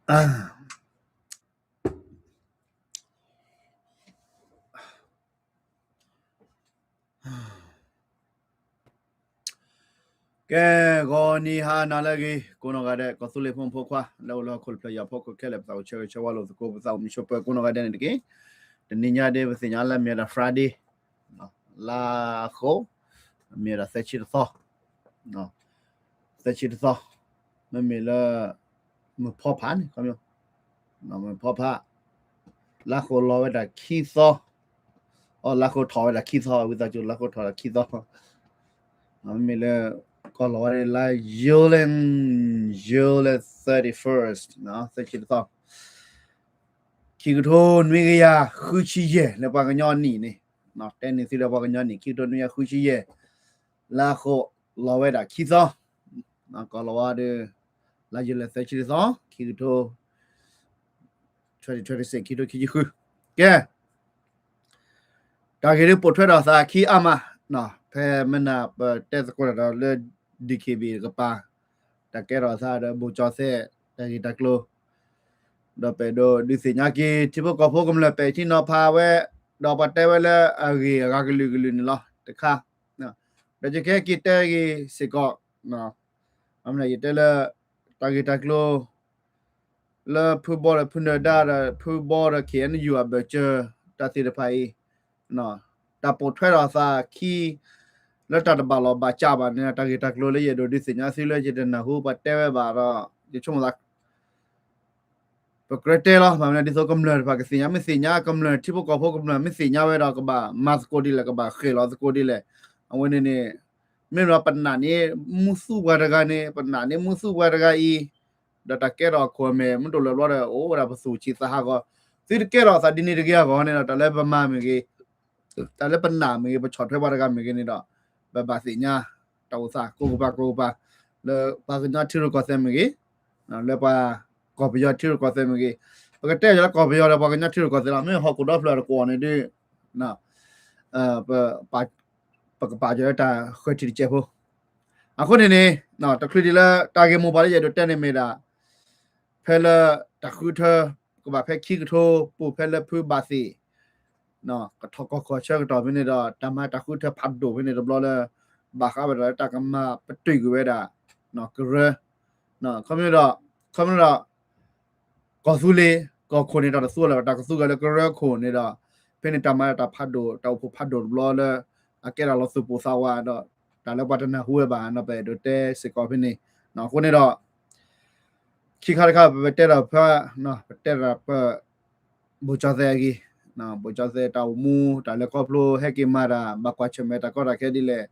ကဲ, ဂီၤနံၤဟါနၤလၢအဂ့ၤ ကိးနီၢ်ဂၤဒဲး ကီၢ်သူလ့ၤဖိမုၣ်ဖိခွါ လၢအိၣ်လၢဟီၣ်ခိၣ်တဖျၢၣ်ညါအဖီခိၣ်ခဲလၢာ် ပသးအိၣ်ဆၢဂ့ၤဆၢဝါလိာ်သကိး ပသးအိၣ်မုာ်ဆိးပၢၤကိးနီၢ်ဂၤဒဲးန့ၣ်တက့ၢ်. တနံၤညါဒ်ပသ့ၣ်ညါလၢမ့ၢ်ဝဲဒၣ် Friday လါဃိး, မ့ၢ်ဝဲဒၣ်သၢဆံတသီ, သၢဆံတသီ, မ့မ့ၢ်လၢ မုၢ်ဖီဖးန့ၣ်, မုၢ်ဖီဖး, လါဃိးလီၤဝဲဒၣ်ခံသီ, အိ လါဃိးထီၣ်ဝဲဒၣ်ခံသီ, ဝံသးစူၤ လါဃိးထီၣ်ဝဲဒၣ်ခံသီ, မ့မ့ၢ်လၢ ကီၢ်လီၤဝဲဒၣ်လါ July, July thirty-first, သၢဆံတသီ, ခံကထိနွံကယၤဃုဆံယဲၢ် လၢပှၤကညီနံၣ်န့ၣ်, တဲန့ၢ်သုလၢပှၤကညီနံၣ် ခံကထိနွံကယၤဃုဆံယဲၢ်, လါဃိးလီၤဝဲဒၣ်ခံသီ, ကီၢ်လီၤဝဲဒၣ် လါ July သၢဆံတသီ, ခံကထိ twenty twenty-six, ခံကထိခံဆံဃု, ကဲ, တၢ်ဂ့ၢ်ဒ်ပိာ်ထွဲထီၣ်သးခံအါမး, ဖဲမနၤပတဲသကိးတၢ်ဒီးလၢ DKBA တကပၤ, တၢ်ကဲထီၣ်သးဒီး ဘိၣ်ကၠီၣ်သဲး တၢ်ဂ့ၢ်တၢ်ကျိၤ, ဒီးပအဲၣ်ဒိးဒုးသ့ၣ်ညါက့ၤ ထံဖိကီၢ်ဖိကမျၢၢ် ပဲာ်ထံနီၤဖးဝဲ, ဒီးပှၤတဲဝဲလၢအဂ့ၢ်အဂၤကလုာ်ကလုာ်န့ၣ်လီၤ တခါ, ဒီးယကဟဲက့ၤတဲဂ့ၤစ့ၢ်ကီး, ယတဲလၢ တၢ်ဂ့ၢ်တၢ်ကျိၤ လၢဖုဘီဒီးဖုနၢၤဒါဒီး ဖုဘီဒီး KNU အဘၢၣ်စၢၤ တၢ်သ့ၣ်တဖၣ်အံၤ, တၢ်ပိာ်ထွဲထီၣ်သးခံ လၢတၢ်တဘၣ်လီၢ်ဘၣ်စးဘၣ်န့ၣ် တၢ်ဂ့ၢ်တၢ်ကျိၤလၢယအဲၣ်ဒိးဒုးသ့ၣ်ညါသုလၢယတနၢ်ဟူပှၤတဲဝဲဘၣ်ဒီး ယဆိကမိၣ်သး ပကြၢးတဲလီၤ. မ့ၢ်မနုၤဒ်သိးကမျၢၢ်တဖၣ်ကသ့ၣ်ညါ, မ့ၢ်သ့ၣ်ညါကမျၢၢ် ထံဖိကီၢ်ဖိကမျၢၢ်မ့ၢ်သ့ၣ်ညါဝဲဒီး ကဘၣ်မၤသကိးဒ်လဲၣ်, ကဘၣ်ဃ့ၢ်လီၤသကိးဒ်လဲၣ်. အဝဲန့ၣ်န့ၣ် မ့ၢ်ဒီးပနာ်န့ၣ် မူသူပှၤတဂၤန့ၣ်, ပနာ်န့ၣ် မူသူပှၤတဂၤအံၤ, ဒီးတၢ်ကဲထီၣ်အခိၣ်အမဲာ် မုၢ်ဒိၣ်လၢၤဘျီဒီး အိၣ်ဝဲဒၣ်ပသူၣ်ဆံးသးဟးဂီၤ, သုတကဲထီၣ်သးဒ်န့ၣ်တဂ့ၤအဂီၢ်န့ၣ်ဒီး တၢ်လၢပမၤမ့ၢ်ဂ့ၤ, တၢ်လၢပနာ်မ့ၢ်ဂ့ၤ, ပဆီၣ်ထွဲပှၤတဂၤမ့ၢ်ဂ့ၤန့ၣ်ဒီး ပဘၣ်သ့ၣ်ညါ တၢ်အိၣ်သး ကိးကပၤကိးကပၤ, လၢပှၤကညီထံရူၢ်ကီၢ်သဲးမ့ၢ်ဂ့ၤ, လၢပှၤကီၢ်ပယီၤထံရူၢ်ကီၢ်သဲးမ့ၢ်ဂ့ၤ, ပကတဲယၤလၢကီၢ်ပယီၤဒီးပှၤကညီထံရူၢ်ကီၢ်သဲးလီၤ. မ့ၢ်ဟီၣ်ခိၣ်ဒီဖျၢၣ်တကွီၢ်န့ၣ်ဒီး ပကပာ်ကၢၤလၢတၢ်ဃၢၤထံးတစဲးဖိ. အဃိန့ၣ်န့ၣ် တချုးဒံးလၢတၢ်ဂ့ၢ်မိၢ်ပှၢ်လၢယအဲၣ်ဒိးတဲန့ၣ်မ့ၢ်ဒၣ် ဖဲလၢတၢ်ဃုထၢ ကဘၣ်ဖဲခံကထိပူၤ ဖဲလၢဖုဘၣ်သ့ၣ် ကထီၣ်ကီၢ်ခိၣ်ဆၢကတီၢ်ဖဲန့ၣ်ဒီး တၢ်မၤတၢ်ဃုထၢဖးဒိၣ်ဖဲန့ၣ်တဘျီလၢ ဘၣ်ဃးဝဲဒၣ်လၢတၢ်ကမၤပတုာ်ကွံာ်ဝဲဒၣ် ကရၢ, ခီဖျိဒီး ခီဖျိဒီး ကီၢ်သူလ့ၤ ကီၢ်ခိၣ်န့ၣ် တၢ်တသူလၢၤဘၣ်, တၢ်ကသူက့ၤလၢကရၢခိၣ်န့ၣ်ဒီး ဖဲန့ၣ်တၢ်မၤတၢ်ဖးဒိၣ် တၢ်အိၣ်ဖှိၣ်ဖးဒိၣ်တဘျီလၢ အကဲဒၣ်လီၤသူၣ်ပိၢ်သးဝးဒီး တၢ်လၢပှၤတနၢ်ဟူဝဲဘၣ် ဒီးပအဲၣ်ဒိးတဲစ့ၢ်ကီးဖဲန့ၣ်. အဃိန့ၣ်ဒီး ခံခါတခါ ပတဲဒီးဖဲ ပတဲဒီးပ ဘိၣ်ကၠီၣ်သဲးအဂ့ၢ်, ဘိၣ်ကၠီၣ်သဲးတၢ်အိၣ်မူ တၢ်လၢခီဖျိဟဲက့ၤမၤတၢ် ဘၣ်ကွၢ်ဆၢၣ်မဲာ်တၢ်ကီတၢ်ခဲဒ်လဲၣ်,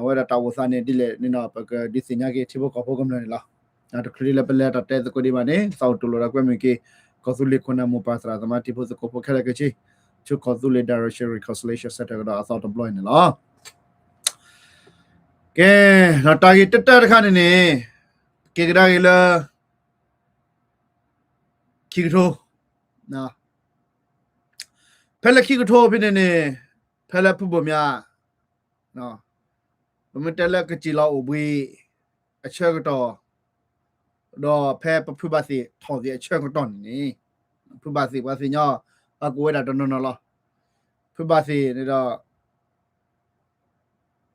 အဝဲဒၣ်တၢ်အိၣ်သးန့ၣ်ဒ်လဲၣ်န့ၣ်ဒီး ပကဒုးသ့ၣ်ညါက့ၤထံဖိကီၢ်ဖိကမျၢၢ်န့ၣ်လီၤ. တချုးဒံးလၢပလဲၤတၢ်တဲသကိးဒံးဘၣ်န့ၣ် သးအိၣ်တူၢ်လိာ်ဒီးကွဲမုာ်က့ၤ ကီၢ်သူလ့ၤခိၣ်နၢ်မိၢ်ပၢ်သရၣ်သမါထံဖိသကိးဖိခဲလၢာ်ခဲဆ့ ဆူကီၢ်သူလ့ၤ Direction Reconciliation Center ကဒီးအသီတဘျီအံၤန့ၣ်လီၤ. ကဲ, ဒီးတၢ်ဂ့ၢ်တၢတၢတခါန့ၣ်န့ၣ် က့ၤကဒါက့ၤလၢ ခံကထိ, ဖဲလၢခံကထိဖဲန့ၣ်န့ၣ် ဖဲလၢဖုဘိၣ်မၠး ပမ့ၢ်တဲလၢကစံၣ်လီၤအိၣ်ဘှံးအဆၢကတီၢ် ဒီးဖဲပဖုဘၣ်သ့ၣ်ထီၣ်က့ၤအဆၢကတီၢ်န့ၣ်န့ၣ် ဖုဘၣ်သ့ၣ်ပှၤသ့ၣ်ညါ ပှၤကိးဝဲဒၣ်တနီၤနီၤလီၤ. ဖုဘၣ်သ့ၣ်န့ၣ်ဒီး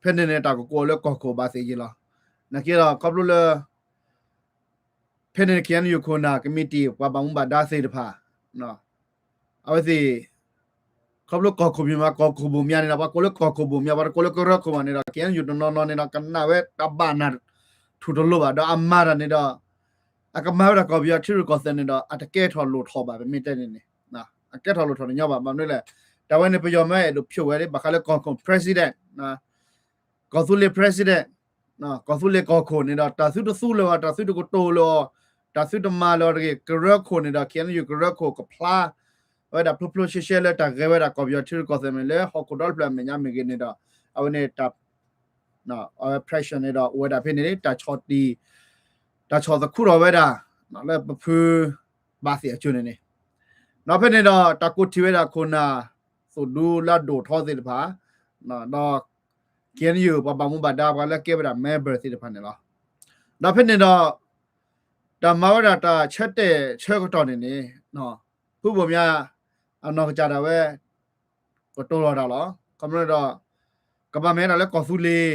ဖဲန့ၣ်န့ၣ် တၢ်ကကိးလၢကီၢ်ခိၣ်ဘၣ်သ့ၣ်ယ့ၢ်လီၤ. နာ်က့ဒီး ခီဖျိလၢ ဖဲန့ၣ် KNU ခိၣ်နၢ် ကမံးတံာ် ပှၤဘၣ်မူဘၣ်ဒါသ့ၣ်တဖၣ် အဝဲသ့ၣ် ခီဖျိကီၢ်ခိၣ်ဘိၣ်မၠး ကီၢ်ခိၣ်ဘိၣ်မၠးန့ၣ်ဒီး ပှၤကိးလၢကီၢ်ခိၣ်ဘိၣ်မၠး ပှၤတကိးလၢကရၢခိၣ်ဘၣ်န့ၣ်ဒီး KNU တနီၤနီၤန့ၣ်ဒီး ကနၣ်ဝဲတၢ်ဘၣ်နၢ်ထူၣ်တလိၤဘၣ် ဒီးအမၤတၢ်န့ၣ်ဒီး အကမၤဝဲဒၣ်ကီၢ်ပယီၤထံရူၢ်ကီၢ်သဲးန့ၣ်ဒီး အတကဲထီၣ်လိၣ်ထီၣ်ဘၣ် ပမ့ၢ်တဲန့ၣ်န့ၣ် အကဲထီၣ်လိၣ်ထီၣ်တညီဘၣ် ဘၣ်မနုၤလဲၣ် တၢ်ဝဲန့ၣ် ပယီၤမ့ၢ်အဲၣ်ဒိးဖျိးဝဲလံ ဘၣ်ဃးလၢကီၢ်ခိၣ် president ကီၢ်သူလ့ၤ president ကီၢ်သူလ့ၤကီၢ်ခိၣ်န့ၣ်ဒီး တၢ်သုတသူလၢၤအီၤ တၢ်သုတကတိၤလၢၤအီၤ တၢ်သုတမၤလၢၤအီၤတဂ့ၤ ကရၢခိၣ်န့ၣ်ဒီး KNU ကရၢခိၣ်ကဖျါဝဲဒၣ်ဖျိဖျိရှဲရှဲလၢတၢ်ဂဲၤဝဲဒၣ်ကီၢ်ပယီၤထံရူၢ်ကီၢ်သဲးမ့ၢ်လၢဟီၣ်ခိၣ်ဒီဖျၢၣ်အမဲာ်ညါမ့ၢ်ဂ့ၤန့ၣ်ဒီး အဝဲန့ၣ်တၢ် အဝဲ pressure န့ၣ်ဒီး အိၣ်ဝဲဒၣ်ဖဲန့ၣ် တၢ်ဆီၣ်တံၢ် တၢ်ဆီၣ်သခူထီၣ်ဝဲဒၣ် လၢပဖုဘၣ်သ့ၣ်အစိၤန့ၣ်န့ၣ် ဒီးဖဲန့ၣ်ဒီး တၢ်ကိးထံၣ်ဝဲဒၣ်ခိၣ်နၢ် သိၣ်ဒူလၢအဒိၣ်ထီသ့ၣ်တဖၣ် ဒီး KNU ပှၤဘၣ်မူဘၣ်ဒါ ပှၤလၢကဲဝဲဒၣ် member သ့ၣ်တဖၣ်န့ၣ်လီၤ. ဒီးဖဲန့ၣ်ဒီး တၢ်မၤဝဲဒၣ်တၢ်ဆၢတဲာ်ဆၢကတီၢ်န့ၣ်န့ၣ် ဖုဘိၣ်မၠး အနီၢ်ကစၢ်ဒၣ်ဝဲ ကတိၤလီၤတၢ်လီၤ. ခီဖျိဒီး ကဘၣ်မ့ၢ်ဒၣ်လၢကီၢ်သူလ့ၤ,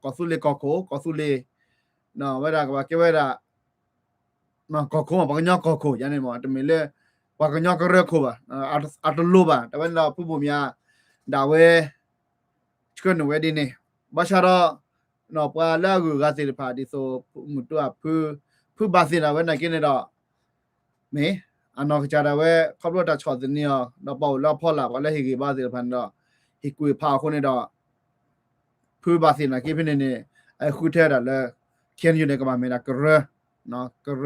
ကီၢ်သူလ့ၤကီၢ်ခိၣ်, ကီၢ်သူလ့ၤ ဝဲဒၣ်ကဘၣ်ကဲဝဲဒၣ် ကီၢ်ခိၣ်မး ပှၤကညီကီၢ်ခိၣ်ယါန့ၣ်မး တမ့ၢ်လၢ ပှၤကညီကရၢခိၣ်ဘၣ်, အတလိၤဘၣ်. တၢ်ဝဲန့ၣ်ဒီးဖုဘိၣ်မၠး ဒၣ်ဝဲ ဆှၢနုာ်ဝဲဒ်န့ၣ်, ဘၣ်ဆၣ်ဒီး ပှၤလၢအဂုၤအဂၤသ့ၣ်တဖၣ် ဒ်သိးမုၢ်တူၢ်အဖု ဖုဘၣ်သ့ၣ်ဒၣ်ဝဲနာ်က့န့ၣ်ဒီး မ့ၢ် အနီၢ်ကစၢ်ဒၣ်ဝဲ ခီဖျိတၢ်ဆီၣ်သနံးအီၤ ဒီးပှၤအိၣ်လၢအဖီလာ် ပှၤလၢဟ့ၣ်ဂံၢ်ဘါသ့ၣ်တဖၣ်န့ၣ်ဒီး ဟ့ၣ်ကူၣ်ဖးအဃိန့ၣ်ဒီး ဖုဘၣ်သ့ၣ်နာ်က့ဖဲန့ၣ်န့ၣ် အဃုထၢဒၣ်လၢ ခ့ၣ်အဲၣ်ယူၣ်န့ၣ် ကဘၣ်မ့ၢ်ဒၣ်ကရၢ, ကရၢ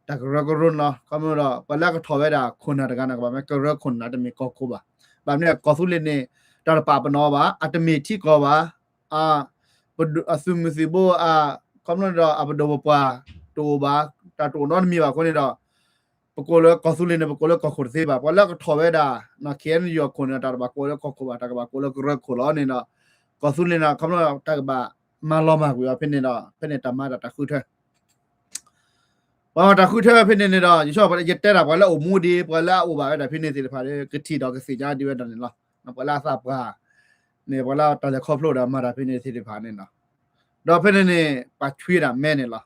တၢ်ကရၢကရိန့ၣ်လီၤ. ခီဖျိဒီး ပှၤလၢအကထီၣ်ဝဲဒၣ်ခိၣ်နၢ်တဂၤန့ၣ် ကဘၣ်မ့ၢ်ကရၢခိၣ်နၢ် တမ့ၢ်ကီၢ်ခိၣ်ဘၣ်. ဘၣ်မနုၤလဲၣ် ကီၢ်သူလ့ၤန့ၣ် တၢ်တပာ်ပနီၣ်ဘၣ်, အတမ့ၢ်ထံကီၢ်ဘၣ်, အသုးမုၢ်သံၣ်ဘိ အခီဖျိန့ၣ်ဒီး အပဒိၣ်ပပှၢ် တအိၣ်ဘၣ်, တၢ်တအိၣ်နီတမံၤဘၣ်အဃိန့ၣ်ဒီး ပကိးလၢကီၢ်သူလ့ၤန့ၣ် ပကိးလၢကီၢ်ခိၣ်တသ့ဘၣ်. ပှၤလၢအကထီၣ်ဝဲဒၣ် ခ့ၣ်အဲၣ်ယူၣ်အခိၣ်န့ၣ်ဒီး တၢ်တဘၣ်ကိးလၢကီၢ်ခိၣ်ဘၣ်, တၢ်ကဘၣ်ကိးလၢကရၢခိၣ်လီၤန့ၣ်ဒီး ကီၢ်သူလ့ၤန့ၣ် ခီဖျိတၢ်ကဘၣ်မၤလီၤမၢ်ကွံာ်အီၤဖဲန့ၣ်ဒီး ဖဲန့ၣ်တၢ်မၤတၢ်တၢ်ဃုထၢ ပှၤမၤတၢ်ဃုထၢဖဲန့ၣ်န့ၣ်ဒီး ယဆိကမိၣ် ယတဲဒၣ်ပှၤလၢအအိၣ်မူဒံး ပှၤလၢအအိၣ်ဘၣ်ဝဲဒၣ်ဖဲန့ၣ်သ့ၣ်တဖၣ်ဒီး ကထံၣ်ဒီးကသ့ၣ်ညါဒံးဝဲဒၣ်န့ၣ်လီၤ. ပှၤလၢအသးပှၢ်န့ၣ် ပှၤလၢတၢ်လဲၤခီဖျိဒီးမၤတၢ်ဖဲန့ၣ်သ့ၣ်တဖၣ်န့ၣ်လီၤ. ဒီးဖဲန့ၣ်န့ၣ် ပှၤဆွံဒၣ်မဲန့ၣ်လီၤ.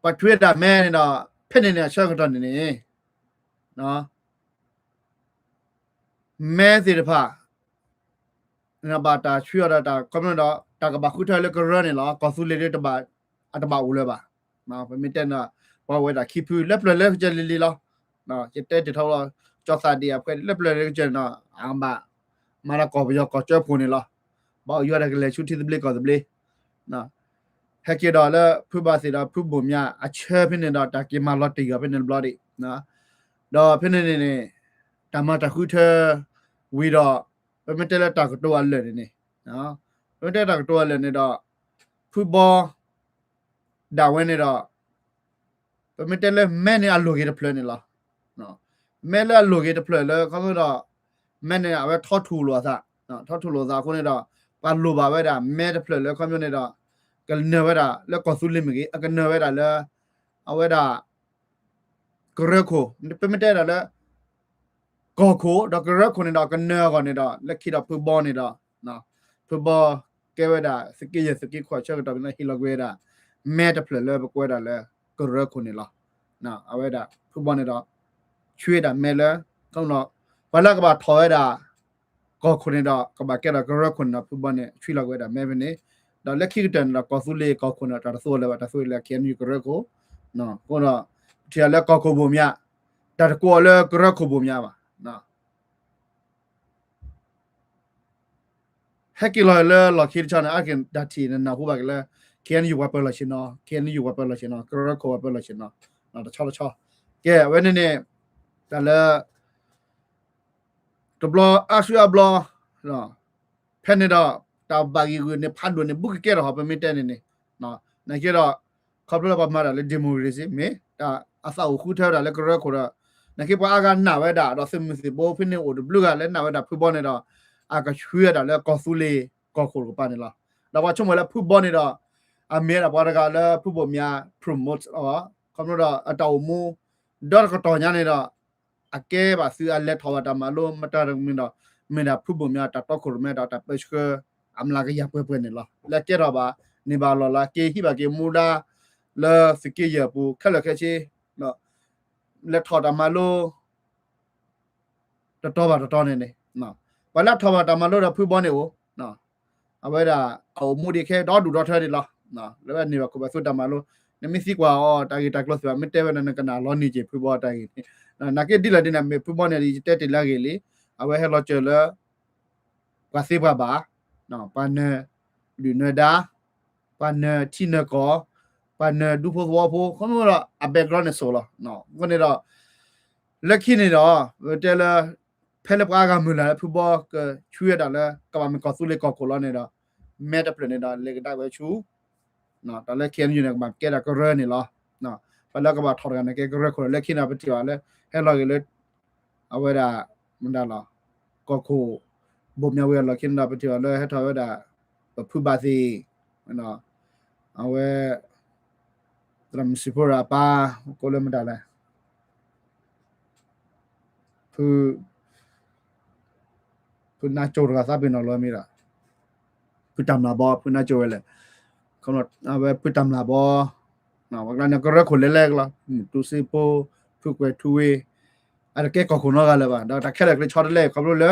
ပှၤဆွံဒၣ်မဲန့ၣ်ဒီး ဖဲန့ၣ်န့ၣ် အဆၢကတီၢ်န့ၣ်န့ၣ် မဲသ့ၣ်တဖၣ် ဘၣ်တၢ်ဆွံအီၤဒီးတၢ်ခီဖျိဒီး တၢ်ကဘၣ်ဃုထၢလၢကရၢန့ၣ်လီၤ. ကီၢ်သူလ့ၤဒ် အတဘၣ်အိၣ်လၢၤဘၣ်. ပမ့ၢ်တဲန့ၣ် ပှၤဝဲဒၣ်ခံဖုလၢပျၢၤလၢကစၢၢ်လံၤလံၤလီၤ. ယတဲတ့ၢ်ထီၣ်လီၤ ကၠီသးဒံးအဖှဲးလၢပျၢၤလၢကစၢၢ်န့ၣ် အဘၣ်မၤလၢကီၢ်ပယီၤကီၢ်ကၠၢဖှိၣ်န့ၣ်လီၤ. ဘၣ်အိၣ်ယွၤဒီးကလဲၤဆူထံသဘျ့ကီၢ်သဘျ့ ဟဲက့ၤဒီးလၢဖုဘၣ်သ့ၣ်ဒီးဖုဘိၣ်မၠးအဆၢဖဲန့ၣ်ဒီး တၢ်က့ၤမၤလီၤတံၢ်အီၤဖဲန့ၣ်တဘျီဒံး. ဒီးဖဲန့ၣ်န့ၣ်န့ၣ် တၢ်မၤတၢ်ဃုထၢဝံၤဒီး ပမ့ၢ်တဲလၢတၢ်ကတိၤအလၢာ်န့ၣ်န့ၣ် ပမ့ၢ်တဲတၢ်ကတိၤအလၢာ်န့ၣ်ဒီး ဖုဘီ ဒၣ်ဝဲန့ၣ်ဒီး ပမ့ၢ်တဲလၢမဲန့ၣ်အလိၤဂ့ၤတဖျၢၣ်န့ၣ်လီၤ. မဲလၢအလိၤဂ့ၤတဖျၢၣ်လၢခီဖျိဒီး မဲန့ၣ် အဝဲထီထူၣ်လိာ်အသး, ထီထူၣ်လိာ်အသးအဃိန့ၣ်ဒီး ပှၤလိၣ်ဘၣ်ဝဲဒၣ်မဲတဖျၢၣ်လၢခီဖျိန့ၣ်ဒီး ကနၢၤဝဲဒၣ်လၢကီၢ်သူလ့ၤမ့ၢ်ဂ့ၤ အကနၢၤဝဲဒၣ်လၢ အဝဲဒၣ် ကရၢခိၣ် ပမ့ၢ်တဲဒၣ်လၢ ကီၢ်ခိၣ်ဒီးကရၢခိၣ်န့ၣ်ဒီး ကနၢၤအဂီၢ်န့ၣ်ဒီး လၢခံဒီးဖုဘီန့ၣ်ဒီး ဖုဘီကဲဝဲဒၣ် သုးက့ယဲၢ်သုးက့ခိၣ်အဆၢကတီၢ်န့ၣ် ဟ့ၣ်လီၤကွံာ်ဝဲဒၣ် မဲတဖျၢၣ်လၢပကိးဝဲဒၣ်လၢ ကရၢခိၣ်န့ၣ်လီၤ. အဝဲဒၣ်ဖုဘီန့ၣ်ဒီး ဆွံဒၣ်မဲလၢ ပှၤလၢကဘၣ်ထီၣ်ဝဲဒၣ် ကီၢ်ခိၣ်န့ၣ်ဒီး ကဘၣ်ကဲဒီးကရၢခိၣ်န့ၣ်ဒီး ဖုဘီန့ၣ် ဆွံလီၤကွံာ်ဝဲဒၣ်မဲဖဲန့ၣ်, ဒီးလၢခံကတၢၢ်န့ၣ်ဒီး ကီၢ်သူလ့ၤကီၢ်ခိၣ်န့ၣ်ဒီး တၢ်တသူအီၤလၢၤဘၣ် တၢ်သူလၢ ခ့ၣ်အဲၣ်ယူၣ်ကရၢခိၣ်, အဃိဒီး ပထံၣ်လၢကီၢ်ခိၣ်ဘိၣ်မၠး, တၢ်တကိးအီၤလၢကရၢခိၣ်ဘိၣ်မၠးဘၣ်. ဟဲက့ၤလီၤလၢလီၢ်ခံတဆီန့ၣ် အါတက့ၢ်တၢ်ထံၣ်န့ၣ် နၢ်ဟူဘၣ်က့ၤလၢ ခ့ၣ်အဲၣ်ယူၣ်ပှၤပၢၤလီၢ်ဆ့ၣ်နီၤ, ခ့ၣ်အဲၣ်ယူၣ်ပှၤပၢၤလီၢ်ဆ့ၣ်နီၤ, ကရၢခိၣ်ပှၤပၢၤလီၢ်ဆ့ၣ်နီၤ, တဆီတဆီ, ကဲ အဝဲန့ၣ်န့ၣ် တၢ်လၢ တဘျီအါဆူအါဘျီ ဖဲန့ၣ်ဒီး တၢ်ဘၣ်ဂံၢ်ဂုာ်န့ၣ် ဖးဒိၣ်န့ၣ် ဘူးကကဲထီၣ်ဟီ ပမ့ၢ်တဲန့ၣ်န့ၣ်, နာ်က့ဒီး ခီဖျိလၢပှၤမၤတၢ်လၢ democracy မ့ၢ် တၢ်အသးအိၣ်ဃုထၢဝဲဒၣ်လၢကရၢခိၣ်ဒီး နာ်က့ပှၤအါဂၤနာ်ဝဲဒၣ် ဒီးသုးမုၢ်သံၣ်ဘိဖဲန့ၣ်အိၣ်တဘျုးဂၤလၢနာ်ဝဲဒၣ်ဖုဘီန့ၣ်ဒီး အကဆွံဝဲဒၣ်လၢကီၢ်သူလ့ၤကီၢ်ခိၣ်တကပၤန့ၣ်လီၤ. ဒီးပှၤဆိကမိၣ်လၢဖုဘီန့ၣ်ဒီး အမ့ၢ်ဝဲဒၣ်ပှၤတဂၤလၢဖုဘိၣ်မၠး promote အီၤ ခီဖျိဒီးအတၢ်အိၣ်မူ ဒီတကတီၢ်ညါန့ၣ်ဒီး အကဲဘၣ်သုးအလဲၤထီၣ်ဘၣ်တၢ်မၤလိ မတၤတမံၤဒီး မ့ၢ်ဒၣ်ဖုဘိၣ်မၠးတၢ်တီခိၣ်ရိၣ်မဲဒီးတၢ်ပၢဆှၢ အမျးကယၤပှဲၤပှဲၤန့ၣ်လီၤ. လၢကဲထီၣ်ဘၣ်န့ၢ်ဘၣ်လီၢ်လၢ က့ၤဟံးဘၣ်က့ၤမူဒါ လၢသုးက့ယဲၢ်အပူၤ ခဲလၢာ်ခဲဆ့ လဲၤထီၣ်တၢ်မၤလိ တတီၤဘၣ်တတီၤန့ၣ်န့ၣ် ပှၤလၢထီၣ်ဘၣ်တၢ်မၤလိဒီးဖုဘီန့ၣ်အိၣ် အဝဲဒၣ်အအိၣ်မူဒံးခဲဒီဒူၣ်ဒီထၢဒံးလီၤ. လၢဝဲန့ၢ်ဘၣ်ခိၣ်ဘၣ်သူတၢ်မၤလိ နမ့ၢ်သံကွၢ်အီၤတၢ်ဂ့ၢ်တၢ်ကျိၤသ့ၣ်တဖၣ် မ့ၢ်တဲဝဲဒၣ်နကနၣ်လီၤနံၤက့ၤဖုဘီတၢ်ဂ့ၢ်န့ၣ် နာ်က့ဒ်လဲၣ်ဒ်န့ၣ် မ့ၢ်ဖုဘီန့ၣ် ယတဲတ့ၢ်လၢအဂ့ၢ်လံ အဝဲဟဲလီၤစၢၤလၢ ပှၤသ့ပှၤဘၣ် ပှၤနၢၤဒုၣ်နၢၤဒါ ပှၤနၢၤထံနၢၤကီၢ် ပှၤနၢၤဒူဖိသဝီဖိ ခီဖျိဒီးအ background န့ၣ်စိၤလီၤ. အဃိန့ၣ်ဒီး လၢခံန့ၣ်ဒီး ပတဲလၢ ဖဲလၢပှၤအါဂၤမုၢ်လၢ်လၢဖုဘီကဆွံဝဲဒၣ်လၢ ကဘၣ်မ့ၢ်ကီၢ်သူလ့ၤကီၢ်ခိၣ်လီၤန့ၣ်ဒီး မဲတဖျၢၣ်န့ၣ်ဒီး လဲၤကဒါဝဲဆူ တၢ်လၢ ခ့ၣ်အဲၣ်ယူၣ်န့ၣ် ကဘၣ်ကဲဒၣ်ကရၢန့ၣ်လီၤ. ပှၤလၢကဘၣ်ထီၣ်တဂၤန့ၣ် ကဲကရၢခိၣ်ဒီး လၢခံန့ၣ် ပထံၣ်ဘၣ်လၢ ဟဲလီၤက့ၤလၢ အဝဲဒၣ် မတၤလီၤ ကီၢ်ခိၣ် ဘိၣ်မၠးဝံၤအလီၢ်ခံန့ၣ်ဒီး ပထံၣ်ဘၣ်လၢဟဲထီၣ်ဝဲဒၣ် ပဖုဘၣ်သ့ၣ် အဝဲ မုၢ်စံးဖိဒီးအပၢ် ကိးလၢမတၤလဲၣ်, ဖု ဖုနၢကၠိတဂၤသးပ့ၤနီၣ်လီၤမ့ၢ်ဒီး ဖုတၢ်မျၢ်ဘီ ဖုနၢကၠိဝဲလဲၣ်, အဝဲဖုတၢ်မျၢ်ဘီ ဝဲကျါန့ၣ် ကရၢခိၣ်လဲၤလဲၣ်ကလီၤ တူစ့ဖိ ဖုကွဲးထူဝ့ အတကဲကီၢ်ခိၣ်နီတဂၤလၢၤဘၣ် ဒီးတၢ်ခဲလၢာ်ကလဲၤဆီတလဲအံၤ ခီဖျိလၢ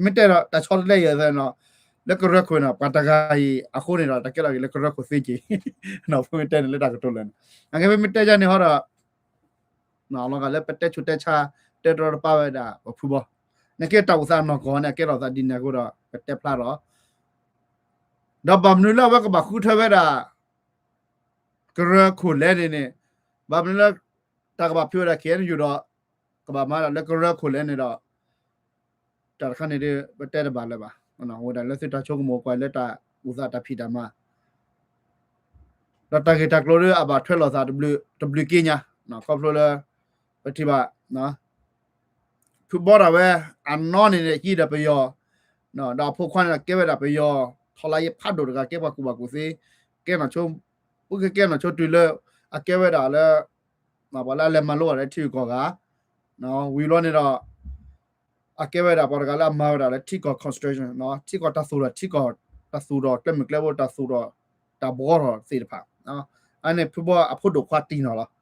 မ့ၢ်တဲဒီးတၢ်ဆီတလဲအံၤသနီၤ လၢကရၢခိၣ်နီၤ ပှၤတဂၤအံၤအဃိန့ၣ်ဒီး တၢ်ကဲထီၣ်က့ၤလၢကရၢခိၣ်သ့က့ၤ ဖုမ့ၢ်တဲန့ၣ်လၢတၢ်ကတိၤလၢာ်န့ၣ် အကဲမ့ၢ်တဲယၤန့ၣ်ဟီဒီး လီၤဂာ်လၢပတဲဆူးတဲဆါ တဲတရီတပါဝဲဒၣ် ပဖုဘီ နကဲတၢ်အိၣ်သးနီၢ်ကီၢ်န့ၣ် အကဲထီၣ်သးဒ်န့ၣ်အဃိဒီး ပတဲဖျါဒီး ဒီးဘၣ်မနုၤလၢအဝဲကဘၣ်ဃုထၢဝဲဒၣ် ကရၢခိၣ်လဲၣ်န့ၣ်န့ၣ် ဘၣ်မနုၤလၢ တၢ်ကဘၣ်ဖုးဝဲဒၣ် ခ့ၣ်အဲၣ်ယူၣ် ဒီး ကဘၣ်မၤဒၣ်လၢကရၢခိၣ်လဲၣ်န့ၣ်ဒီး တၢ်တခါန့ၣ်ဒီး ပတဲတဘၣ်လၢၤဘၣ်. အိၣ်ဝဲဒၣ်လၢသုတၢ်ဆိကမိၣ်ကွၢ်လၢတၢ်အိၣ်သးတၢ်ဖံးတၢ်မၤ ဒီးတၢ်ဂ့ၢ်တၢ်ကျိၤဒီးအဘၣ်ထွဲလိာ်သးတဘျုးက့ညါ ခီဖျိလၢ ပထံၣ်ဘၣ် ဖုဘီဒၣ်ဝဲ အနီၢ်န့ၣ်န့ၣ် ဟံးဒီးပယီၤ ဒီးအဖိခွါန့ၣ် ကဲဝဲဒၣ်ပယီၤ ထီလါယ့ဖးဒိၣ်တဂၤ ကဲပှၤကူၣ်ဘၣ်ကူၣ်သ့ ကဲနီၢ်ဆိ ပကကဲနီၢ်ဆိတုၤလၢ အကဲဝဲဒၣ်လၢ ပှၤလၢအလဲၤမၤလိဘၣ်လၢထံဂုၤကီၢ်ဂၤ ဝံၤဘျီန့ၣ်ဒီး အကဲဝဲဒၣ်ပှၤတဂၤလၢအမၤဝဲဒၣ်လၢထံကီၢ် construction ထံကီၢ်တၢ်သူၣ်ထီၣ် ထံကီၢ်တၢ်သူၣ်ထီၣ်ကျဲမုၢ်ကျဲဘိ တၢ်သူၣ်ထီၣ် တၢ်ဘှီထီၣ်သ့ၣ်တဖၣ် အန့ၣ်ဖုဘီအဖိဒိၣ်ခွါတံၢ်နီၢ်လီၤ.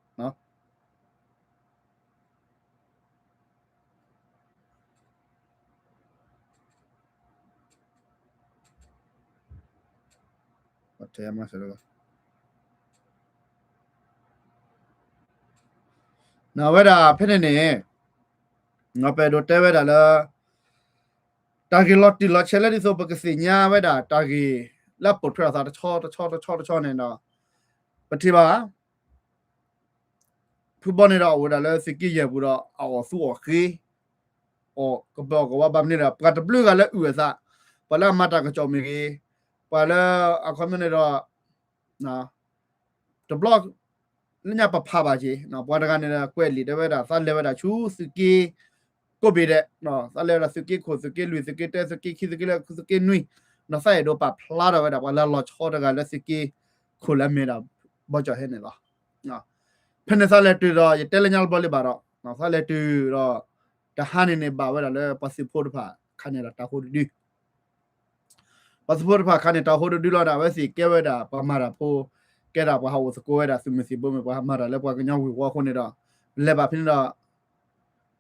ဝဲဒၣ်ဖဲန့ၣ်န့ၣ် ပအဲၣ်ဒိးတဲဝဲဒၣ်လၢ တၢ်ဂ့ၢ်လီၤတံၢ်လီၤဆဲးလၢဒ်သိးပကသ့ၣ်ညါဝဲဒၣ်တၢ်ဂ့ၢ်လၢအပိာ်ထွဲအသးတဆီတဆီတဆီတဆီန့ၣ်ဒီး ပထံၣ်ဘၣ် ဖုဘီန့ၣ်ဒီးအအိၣ်ဝဲဒၣ်လၢသုးက့ယဲၢ်ပူၤဒီး အအီၣ်သူအီၣ်ဃ့ အီၣ်ကပၢၤအီၣ်ကဝါဘၣ်မနုၤဒီး ပှၤတဘျုးဂၤလၢအုၣ်အသး ပှၤလၢအမၤတၢ်ကစီၣ်မ့ၢ်ဂ့ၤ ပှၤလၢအခီပညီန့ၣ်ဒီး တဘျီ လၢညါပဖးဘၣ်က့ၤ ပှၤတဂၤန့ၣ်ဒီးကွဲးလံာ်တဲဝဲဒၣ် သးလဲၤဝဲဒၣ်ဆူသုးက့ကိးဘ့ၣ်ဒဲး သးလဲၤဝဲဒၣ်သုးက့ခိၣ် သုးက့လွံၢ် သုးက့တၢ သုးက့ခံ သုးက့လၢ သုးက့နွံ ဒီးသးအဲၣ်ဒိးပာ်ဖျါထီၣ်ဝဲဒၣ် ပှၤလၢအလီၤဆီတဂၤလၢသုးက့ခိၣ်လၢအမ့ၢ်ဒၣ် ဘီကၠီၣ်ဟဲန့ၣ်လီၤ. ဖဲန့ၣ်သးလဲၤတုၤဒီး ယတဲလၢညါလၢဘျီလံဘၣ်ဒီး သးလဲၤတုၤဒီး တဟါန့ၣ်န့ၣ်ဘၣ်ဝဲဒၣ်လၢပှၤသုးဖိတဖၣ်ခါန့ၣ်ဒီးတၢ်ဟိတဒု ပှၤသုးဖိတဖၣ်ခါန့ၣ် တၢ်ဟိတဒုလီၤဒီး အဝဲသ့ၣ်ကဲဝဲဒၣ်ပှၤမၤတၢ်ဖိ ကဲဒၣ်ပှၤဟးအိၣ်သကိးဝဲဒၣ်သုးမုၢ်သံၣ်ဘိမ့ၢ် ပှၤဟးမၤတၢ်လၢပှၤကညီဝ့ၢ်ဝီအဃိန့ၣ်ဒီး လဲၤဘၣ်ဖဲန့ၣ်ဒီး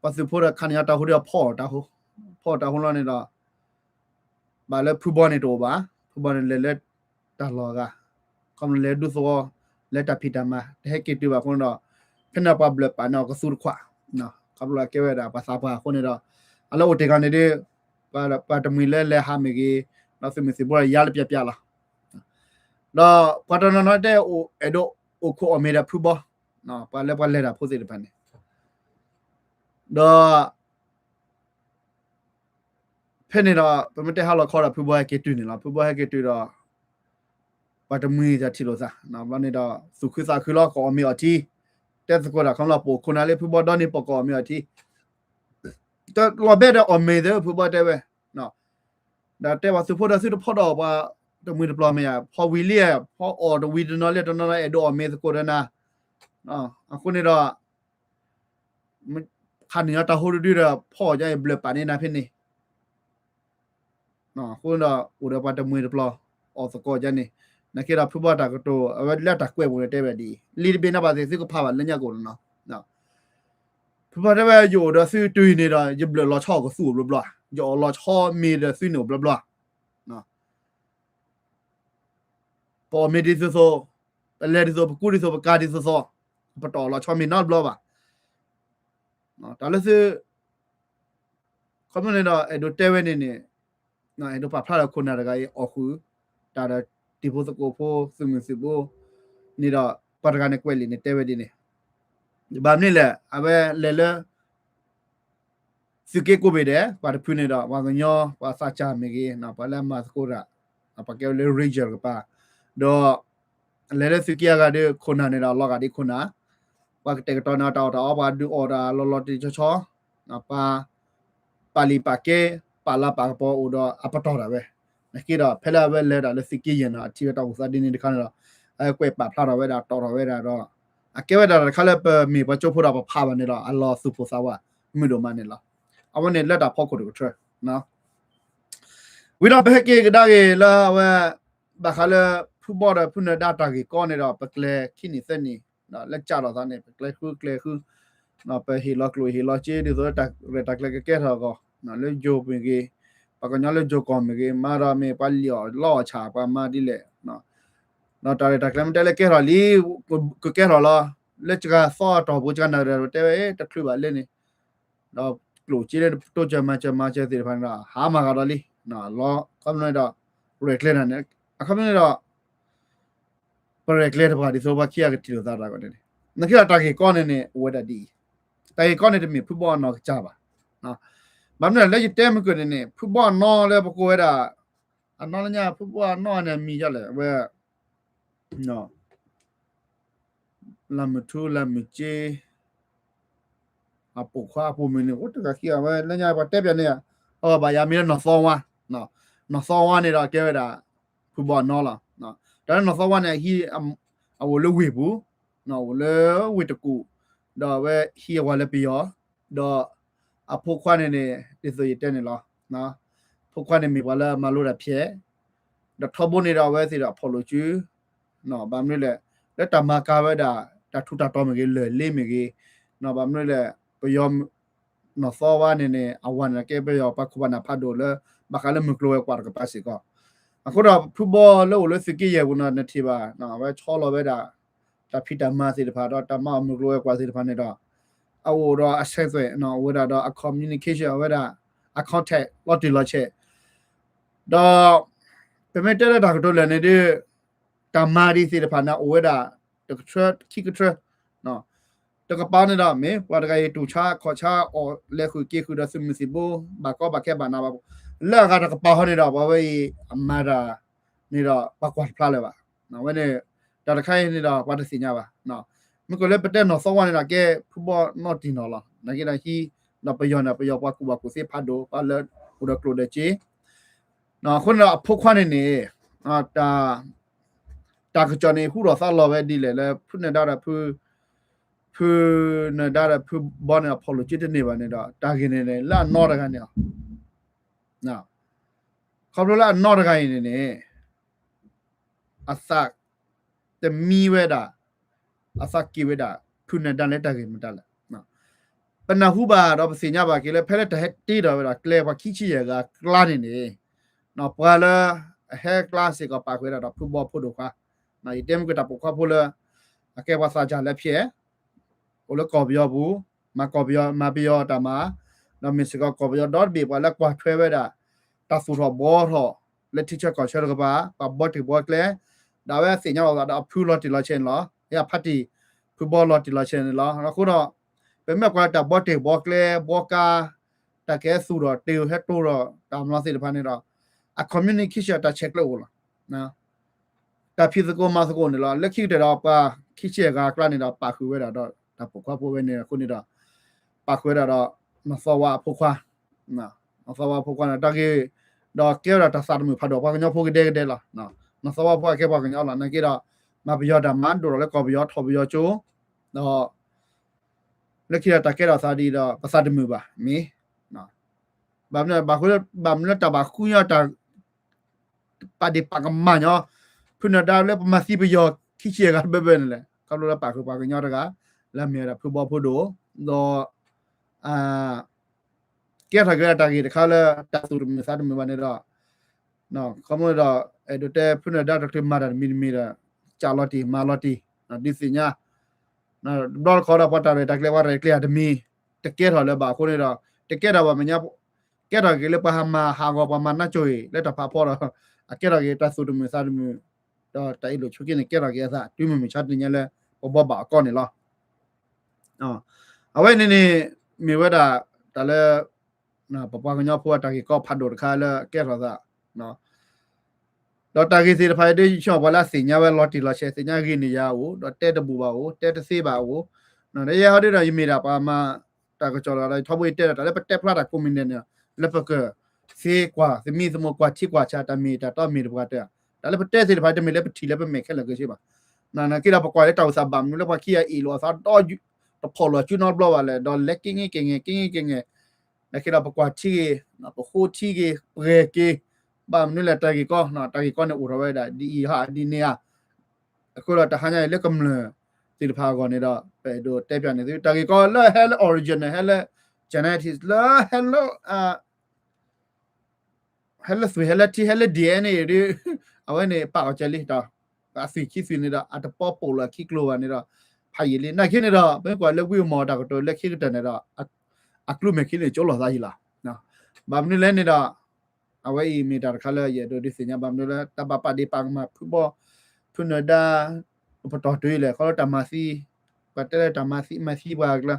ပှၤသုးဖိဒီးခါန့ၣ်ညါတၢ်ဟိဒုးဖီၣ်တၢ်ဟိ ဖီၣ်တၢ်ဟိလီၤန့ၣ်ဒီး ဘၣ်လၢဖုဘီန့ၣ်တအိၣ်ဘၣ် ဖုဘီန့ၣ်လဲၤလၢတၢ်လီၢ်အဂၤ ခီဖျိလဲၤဒူသဝီ လၢတၢ်ဖံးတၢ်မၤ တဟဲက့ၤတုၤဘၣ်အဃိန့ၣ်ဒီး ဖဲန့ၣ်ပှၤဘျၢၣ်ပာ်န့ၢ်အီၤကသူတခွး ခီဖျိအကဲဝဲဒၣ်ပှၤသးပှၢ်အဃိန့ၣ်ဒီး အလၢအိၣ်တ့ၢ်ဂၤန့ၣ်ဒီး ပှၤတမှံၤလၢလဲၤဟးမ့ၢ်ဂ့ၤ ဒီးသုးမုၢ်သံၣ်ဘိဒီးယါလၢပျၢ်ပျၢ်လီၤ. ဒီးပှၤတနီၤနီၤတဲအဲၣ်ဒိးအိၣ်ခိးအီၣ်မ့ၤဒီးဖုဘီ ပှၤလၢပှၤလဲၤတၢ်ဖိသ့ၣ်တဖၣ်န့ၣ် ဒီး ဖဲန့ၣ်ဒီး ပမ့ၢ်တဲဟါလီၤခီဒီး ဖုဘီဟဲက့ၤတုၤန့ၣ်လီၤ. ဖုဘီဟဲက့ၤတုၤဒီး ပှၤတမှံၤတၢ်ထံၣ်လိာ်သး ဘျီန့ၣ်ဒီး သူၣ်ခုသးခုလီၤ ကအီၣ်မ့ၤအီထံ တဲသကိးတၢ်ခီလီၤ ပအိၣ်ခိးနၤလၢဖုဘီဒီန့ၣ် ပကအီၣ်မ့ၤအီထံ တလီၤဘဲဒီးအီၣ်မ့ၤသ့ ဖုဘီတဲဝဲ ဒီးတဲပှၤသုးဖိဒီးသုတဖီဒီးပှၤတမှံၤတပျီၤမ့ၢ်ဧါ ဖီဝံၤလံ ဖီအီၣ်တဝံၤတနီၤလံတနီၤနီၤ အဲၣ်ဒိးအီၣ်မ့ၤသကိးဒီးနၤ အဃိန့ၣ်ဒီး ခါန့ၣ်ညီတၢ်ဟိတဒုဒီး ဖီအီၣ်ဒ်အံၤဘျၢၣ်ပာ်န့ၢ်နၤဖဲန့ၣ် အဃိဒီး အိၣ်ဒီးပှၤတမှံၤတပျီၤ အီၣ်သကိးဒ်န့ၣ် နာ်က့ဒီးဖုဘီတၢ်ကတိၤ အဝဲလၢတၢ်ကွဲးပူၤန့ၣ်တဲဝဲဒ်အံၤ လံာ်တဘ့ၣ်န့ၣ်ဘၣ်သ့ၣ်သုကဖးဘၣ်လၢညါကအိၣ်နီၤ ဖုဘီတဲဝဲ ယအိၣ်ဒီးသုတုၤအံၤန့ၣ်ဒီး ယဘျၢၣ်လီၤဆီအီၣ်ကသူအိၣ်ဘျီဘျီ ယအီၣ်လီၤဆီမ့ၤဒီးသုန့ၣ်အိၣ်ဘျီဘျီ ပအီၣ်မ့ၤဒ်သိးသိး ပလဲၤဒ်သိး ပကူဒ်သိး ပကၤဒ်သိးသိး ပတအီၣ်လီၤဆီမ့ၤနီတဘျီဘၣ် တၢ်လၢသု ခီဖျိန့ၣ်ဒီး အဲၣ်ဒိးတဲဝဲန့ၣ်န့ၣ် အဲၣ်ဒိးပာ်ဖျါဒီးခိၣ်နၢ်တဂၤအံၤအီၣ်ဃုာ် တၢ်ဒီးတံၤဖိသကိးဖိသုးမုၢ်သံၣ်ဘိ န့ၣ်ဒီး ပှၤတဂၤန့ၣ်ကွဲးလံာ်န့ၣ်တဲဝဲဒ်န့ၣ် ဘၣ်မနုၤလဲၣ် အဝဲလဲၤလၢ သုးက့ကိးဘ့ၣ်ဒဲး ပှၤတဖုန့ၣ်ဒီး ပှၤကညီ ပှၤသးစၢ်မ့ၢ်ဂ့ၤ ပှၤလၢအမၤသကိးတၢ် ပှၤကဲဝဲလၢ ranger ကပၤ ဒီး လဲၤလၢသုးက့အဂၤဒီး ခိၣ်နၢ်န့ၣ်ဒီး အလီၤဂာ်ဒ်ခိၣ်နၢ် ပှၤကတဲာ်ကတီၤန့ၣ် တၢ်အီၣ်တၢ်အီ ပှၤဒုးအီၣ်တၢ်လီၤလီၤတံၢ်ဆီဆီ ပှၤ ပာ်လံာ်ပာ်ကဲ ပာ်လၤပာ်ကပီၤအိၣ်ဒီးအပတီၢ်ဒၣ်ဝဲ နာ်က့ဒီး ဖဲလၢအဝဲလဲၤဒၣ်လၢသုးက့ယဲၢ်န့ၣ် အထံၣ်ဝဲတၢ်အိၣ်သးဒ်န့ၣ်တခါန့ၣ်ဒီး အကွဲးပာ်ဖျါထီၣ်ဝဲဒၣ် တီၣ်ထီၣ်ဝဲဒၣ်ဒီး အကဲဝဲဒၣ်တၢ်တခါလၢပမ့ၢ်ပှၤကၠိဖိဒီးပဖးဘၣ်န့ၣ်လီၤ. အလီၤသူၣ်ပိၢ်သးဝး မုာ်ဒိၣ်မးန့ၣ်လီၤ. အဝဲန့ၣ်လၢတၢ်ဖီခိၣ်တကထၢ ဝံၤဒီးပဟဲက့ၤကဒါက့ၤလၢအဝဲ ဘၣ်ဃးလၢဖုဘီဒီးဖုနၢၤဒါတၢ်ဂ့ၢ်ကီန့ၣ်ဒီး ပကျဲခံနံၣ်သၢနံၣ် လၢကၢ်ထီၣ်သးန့ၣ် ပကျဲဃုကျဲဃု ပဟ့ၣ်လီၤကျိၣ်ဟ့ၣ်လီၤစ့ ဒ်သိးလၢတၢ်ရဲၣ်တၢ်ကျဲၤကကဲထီၣ်အဂီၢ် လၢယိၤမ့ၢ်ဂ့ၤ ပှၤကညီလၢယိၤကီၢ်မ့ၢ်ဂ့ၤ မၤဒီးမ့ၢ်ပှၤလံၣ်အီၣ်လီအီၣ်ဆၣ် ပှၤမၤဒ်လဲၣ် ဒီးတၢ်ရဲၣ်တၢ်ကျဲၤမ့ၢ်တဲလၢကဲထီၣ်လံ ကကဲထီၣ်လီၤ လၢစှၤသီအတီၢ်ပူၤ စှၤနၣ်ရံၣ်တဲဝဲ တချုးဘၣ်လဲၣ်န့ၣ် ဒီးကျိၣ်စ့လၢတိစၢၤမၤစၢၤမၤစၢၤသ့ၣ်တဖၣ်န့ၣ်ဒီး ဟးမၤဂၤဒီးလံ လီၤ ခီဖျိန့ၣ်ဒီး ရဲၣ်ကျဲၤတၢ်န့ၣ် အခီပညီန့ၣ်ဒီး ပရဲၣ်ကျဲၤတပှၤဒ်သိးပှၤခံဂၤကထံၣ်လိာ်သးတၢ်ဂီၢ်န့ၣ်န့ၣ် နကဲဒီးတၢ်ဂ့ၢ်ကီန့ၣ်န့ၣ် အိၣ်ဝဲဒၣ်ဒ်အံၤ တၢ်ဂ့ၢ်ကီန့ၣ်တမ့ၢ်ဖုဘီအနီၢ်ကစၢ်ဘၣ်. ဘၣ်မနုၤလဲၣ် လၢယတဲမုၢ်ကၢၢ်န့ၣ်န့ၣ် ဖုဘီအနီၢ်လၢပကိးဝဲဒၣ် အနီၢ်လၢညါ ဖုဘီအနီၢ်န့ၣ် အမံၤဒ်လဲၣ် အဝဲ လၢမုၢ်ထူလၢမုၢ်ကၠ့ အပိာ်ခွါအပိာ်မုၣ်န့ၣ် အိၣ်တဂၤခံဂၤဝဲ လၢညါပှၤတဲပၠးန့ၣ် အဘၣ်ယၤမံၤလၢနီၢ်သီဝါ နီၢ်သီဝါန့ၣ်ဒီးကဲဝဲဒၣ် ဖုဘီအနီၢ်လီၤ. တၢ်လၢနီၢ်သီဝါန့ၣ် အဟံး အအိၣ်လၢဝ့ၢ်ပူၤ အိၣ်လၢဝ့ၢ်တကူၣ် ဒီးအဝဲဟံးအဝၤလၢပယီၤ ဒီးအဖိခွါန့ၣ်န့ၣ် ဒ်သိးယတဲန့ၣ်လီၤ. ဖိခွါန့ၣ်မ့ၢ်ပှၤလၢအမၤလိတၢ်ဖျဲး ဒီးထီဘိန့ၣ်ဒီးအဝဲသ့ၣ်ဒီးအဖီၣ်လိာ်စု ဘၣ်မနုၤလဲၣ် လၢတၢ်မၤကၤဝဲဒၣ် တၢ်ထူးတၢ်တီၤမ့ၢ်ဂ့ၤ လၢၢ်လ့မ့ၢ်ဂ့ၤ ဘၣ်မနုၤလဲၣ် ပယီၤ နီၢ်သီဝါန့ၣ်န့ၣ် အဝၤန့ၣ်ကဲပယီၤပှၤခိၣ်ပှၤနၢ်ဖးဒိၣ်လၢ ဘၣ်ဃးလၢမုၢ်ကျိၤဝဲၤကွာ်တကပၤစ့ၢ်ကီး. အဃိဒီးဖုဘီလၢအိၣ်လၢသုးက့ယဲၢ်ပူၤန့ၣ် နထံၣ်ဘၣ် အဝဲဆီလီၤဝဲဒၣ် တၢ်ဖံးတၢ်မၤသ့ၣ်တဖၣ်ဒီးတၢ်မၤအီၣ်မုၢ်ကျိၤဝဲၤကွာ်သ့ၣ်တဖၣ်န့ၣ်ဒီး အအိၣ်ဒီးအဆက်သွယ် အိၣ်ဝဲဒၣ်ဒီးအ communication အဝဲဒၣ် အ contact လီၤတံၢ်လီၤဆဲး ဒီး ပမ့ၢ်တဲလၢတၢ်ကတိၤလၢာ်န့ၣ်ဒီး တၢ်မၤဒ်သ့ၣ်တဖၣ်န့ၣ် အိၣ်ဝဲဒၣ် တကထၢခံကထၢ တကပၤန့ၣ်ဒီး မ့ၢ်ပှၤတဂၤအံၤတူၢ်ဆါခီၣ်ဆါအီၣ်လဲၤဃုာ်က့ၤဃုာ်ဒီးသုးမုၢ်သံၣ်ဘိ ဘၣ်ကီဘၣ်ခဲဘၣ်နးဘၣ်ဖှီၣ် လၢအဂၤတကပၤဃီန့ၣ်ဒီး ပှၤဝဲအံၤအမၤတၢ်န့ၣ်ဒီး ပှၤကွၢ်တဖျါလၢၤဘၣ်. ဝဲန့ၣ် တၢ်တခါအံၤန့ၣ်ဒီး ပှၤတသ့ၣ်ညါဘၣ်. မ့ၢ်ကွၢ်လၢပတဲနီၢ်သီဝါန့ၣ်ဒီး ကဲဖုဘီနီၢ်တံၢ်နီၢ်လီၤ. နာ်က့ဒီးဟံး ဒီးပယီၤန့ၣ် ပယီၤပှၤကူၣ်ဘၣ်ကူၣ်သ့ဖးဒိၣ် ပှၤလၢအိၣ်ဒီးကျိၣ်ဒီးစ့ အဃိန့ၣ်ဒီးအဖိခွါန့ၣ်န့ၣ် တၢ်ကစီၣ်န့ၣ် ဟူထီၣ်သါလီၤဝဲဒ်လဲၣ်လၢ ဖုနၢၤဒါဒီးဖု ဖုနၢၤဒါဒီးဖုဘီန့ၣ် အဖီၣ်လိာ်စုတန့ၢ်ဘၣ်န့ၣ်ဒီး တၢ်ဂ့ၢ်န့ၣ်န့ၣ် လၢအနီၢ်တဂၤန့ၣ်လီၤ. ခီဖျိလၢအနီၢ်တဂၤအံၤန့ၣ်န့ၣ် အသးတမံဝဲဒၣ် အသးက့ၤဝဲဒၣ် ဖုနၢၤဒါလၢတၢ်ဂ့ၢ်မတၤလဲၣ်. ပနၢ်ဟူဘၣ်ဒီးပသ့ၣ်ညါဘၣ်က့ၤလၢ ဖဲလၢတၢ်ဟဲတ့ထီၣ်ဝဲဒၣ်ကျဲပှၤခံဆံယဲၢ်ဂၤအကျါန့ၣ်န့ၣ် ပှၤလၢအဟဲကျါစ့ၢ်ကီးပာ်ဃုာ်ဝဲဒၣ်ဒီးဖုဘီဖိဒိၣ်ခွါ, ယတဲမ့ၢ်ကတၢၢ်ပိာ်ခွါဖိလၢ အကဲပှၤသးစၢ်လၢဖျဲၣ် အိၣ်လၢကီၢ်ပယီၤပူၤ, မၤကီၢ်ပယီၤ မၤပယီၤတၢ်မၤ, ဒီးမ့ၢ်စ့ၢ်ကီးကီၢ်ပယီၤဒီတဘ့ၣ်ပှၤလၢကွၢ်ထွဲဝဲဒၣ် တၢ်သူၣ်ထီၣ်ဘှီထီၣ် လၢထံဆၢကီၢ်ဆၢတကပၤ, ပှၤဘှီတ့ၢ်ဘှီကျဲ, ဒီးအဝဲသ့ၣ်ညါလီၤသးဒီးအဖုလီၤတံၢ်လီၤဆဲးန့ၣ်လီၤ. ယဖါတံၢ် ဖုဘီလီၤတံၢ်လီၤဆဲးန့ၣ်လီၤ. အဃိဒီး ပမ့ၢ်ကွၢ်လၢတၢ်ဘှီတ့ၢ်ဘှီကျဲ ဘှီကါ တၢ်ကဟဲသူၣ်ထီၣ်တ့ၢ်ဟဲတိၢ်ဒီးတၢ်မၤသ့ၣ်တဖၣ်န့ၣ်ဒီး အ communication တၢ်ဆဲးကျၢအိၣ်လီၤ. တၢ်ဖံးသကိးမၤသကိးန့ၣ်လီၤ. လၢခံကတၢၢ်ဒီးပှၤခံဆံယဲၢ်ဂၤအကျါန့ၣ်ဒီး ပာ်ဃုာ်ဝဲဒၣ်ဒီးတၢ်ပိာ်ခွါဖိဝဲန့ၣ်အဃိန့ၣ်ဒီး ပာ်ဃုာ်ဝဲဒၣ်ဒီး နီၢ်သီဝါအဖိခွါ, နီၢ်သီဝါအဖိခွါန့ၣ် တၢ်ဂ့ၢ် ဒီးကဲဝဲဒၣ်တၢ်သးတမုာ်ဖးဒိၣ် ပှၤကညီဖိကဒဲကဒဲလီၤ. နီၢ်သီဝါဖိအကဲပှၤကညီလီၤ. နာ်က့ဒီး မၤပယီၤတၢ်မၤဒိၣ်ထီၣ်လၢကီၢ်ပယီၤထီၣ်ပယီၤကၠိ, ဒီး လၢခံဒီးတၢ်ကဲထီၣ်သးဒ်ဒီး ပသးတမုာ်ဘၣ် မ့ၢ် ဘၣ်မနုၤ ဘၣ်ဃိ ဘၣ်မနုၤလၢတၢ်ဘၣ်ဃုညီတၢ် ပာ်ဒ့ၣ်ပာ်ကမၣ်ညီ ဖုနၢၤဒါလၢပမၤသံပယီၤခံဆံယဲၢ်ဂၤဘၢဘၢန့ၣ်လဲၣ်. ခီဖျိလၢပာ်ဃုာ်ပှၤကညီတဂၤ လၢအမ့ၢ်ဝဲဒၣ်ဖုဘီဖိဒိၣ် ဒီး ကဲထီၣ်က့ၤဝဲဒၣ်တၢ်ဂ့ၢ်တခါလၢတၢ်သူၣ်တမုာ်သးတမုာ်ဘၣ်န့ၣ်ဒီး ခီဖျိဒီး အဲၣ်ဒိးတဲဖုနၢၤဒါတချုးမၤတၢ်တမံၤတမံၤဒီး ကးလီၤတံၢ်မၤလီၤတံၢ် ဒုးသ့ၣ်ညါ တဘျီတခီဒီးပှၤတၢ်ရဲၣ်တၢ်ကျဲၤ ပှၤရဲၣ်ကျဲၤတမံၤ တကဲထီၣ်လၢၤဘၣ်အဃိန့ၣ်ဒီး တကဲထီၣ်ဘၣ်မဲာ်ညါ ကဲထီၣ်က့ၤလၢပှၤဟးမၤဟးဂီၤပှၤမၤနၢ်ကၠိအံၤ လၢတၢ်ဖးဖီဒီး အကဲထီၣ်က့ၤတၢ်သူၣ်တမုာ်သးတမုာ် ဒီးတၢ်အ့ၣ်လိာ်ဆိးက့န့ၣ် ကဲထီၣ်က့ၤအသး တုၤမုၢ်မဆါတနံၤညါလၢ ပဘှီဘၣ်အကီၢ်န့ၣ်လီၤ. အဝဲန့ၣ်န့ၣ် မ့ၢ်ဝဲဒၣ်တၢ်လၢ ပပှၤကညီဖိအတၢ်ဂ့ၢ်ကီဖးဒိၣ်တခါလၢကဲထီၣ်သး ဒီးတၢ်ဂ့ၢ်သ့ၣ်တဖၣ်အံၤဒ်ယဆိကမိၣ်ပှၤလၢအသ့ၣ်ညါဝဲလီၤတံၢ်လီၤဆဲး သ့ၣ်ညါဂ့ၤန့ၢ်ယၤအအိၣ် ဒီးတဲတဘူၣ်ဘၣ်အအိၣ် တဲတသ့ဘၣ်အအိၣ် ဒီးယဲဟီဒ်ဒီးယမ့ၢ်ဒၣ်ပှၤမၤတၢ်ကစီၣ်တဂၤဒီး ယထီဘိယတဲဒီးတၢ်လၢပတဲဖျါတၢ်ကိးမံၤဒဲးန့ၣ် လၢပကသ့ကွၢ်သမံသမိးကွၢ်ထံကွၢ်ဆးတၢ်မ့ၢ်တၢ်တီမ့ၢ်တပှၤတၢၢ် တၢ်လၢပတဲသ့ၣ်တဖၣ်တမ့ၢ်လၢပထံၣ်လၢပမဲာ်ခဲလၢာ်က့ၤဘၣ်. နာ်က့ဒီးပကွၢ်လၢတၢ်အိၣ်သးဘၣ်မနုၤလၢပှၤခံဂၤအ့ၣ်လိာ်အသးဒီး တဖိးလိာ်စုနီတဘျီဘၣ်လဲၣ်, ဒီးလဲၤက့ၤက့ၤက့ၤက့ၤက့ၤက့ၤက့ၤ, နာ်က့ဒီးပကွၢ်ထံဂ့ၤ, ပဃိထံဂ့ၤ, ပှဲၤက့ၤ, ဘၣ်မနုၤလဲၣ် တၢ်ဂ့ၢ်ကီ, တၢ်ဂ့ၢ်ကီန့ၣ်အိၣ်ထီၣ်ဝဲဒၣ်ဒ်အံၤဟးဒ်န့ၣ်ဧါ. အဃိဒီးတဟါညါအံၤလၢကမျၢၢ်သ့ၣ်တဖၣ်အဂီၢ်န့ၣ်ဒီး ပအဲၣ်ဒိးတဲပၠးန့ၣ်သု တၢ်ဂ့ၢ်ကီလၢဟဲလၢ original ဟဲလၢ genetics လၢဟဲလၢ ဟဲလၢသွံၣ်ဟဲလၢထံဟဲလၢ DNA ဒ် အဝဲန့ၣ်ပာ်အီၤကဲလံဒီး အသွံၣ်ခံသွံၣ်န့ၣ်ဒီး အတပီပီၣ်လၢခံကျိၤဘၣ်န့ၣ်ဒီး ဖးယံာ်လံ. နာ်က့န့ၣ်ဒီး ပကွၢ်လၢဝံအမီၢ်တၢ်ကတိၤလၢခံကတၢၢ်န့ၣ်ဒီး အကျိၤမဲာ်ခံန့ၣ်ကၠိလိာ်သးယံာ်လီၤ. ဘၣ်မနုၤလဲၣ်န့ၣ်ဒီး အဝဲအံၤမ့ၢ်တၢ်တခါလၢယအဲၣ်ဒိးဒုးသ့ၣ်ညါ ဘၣ်မနုၤလၢ တၢ်ဘၣ်ပာ်ဒ့ၣ်ပာ်ကမၣ်ဖုဘီ ဖုနၢၤဒါ ပတီၢ်တုၤလဲၣ် ခီလၢတၢ်မၤသံ ပှၤတဲလၢတၢ်မၤသံမၤသံပှၤကလၢ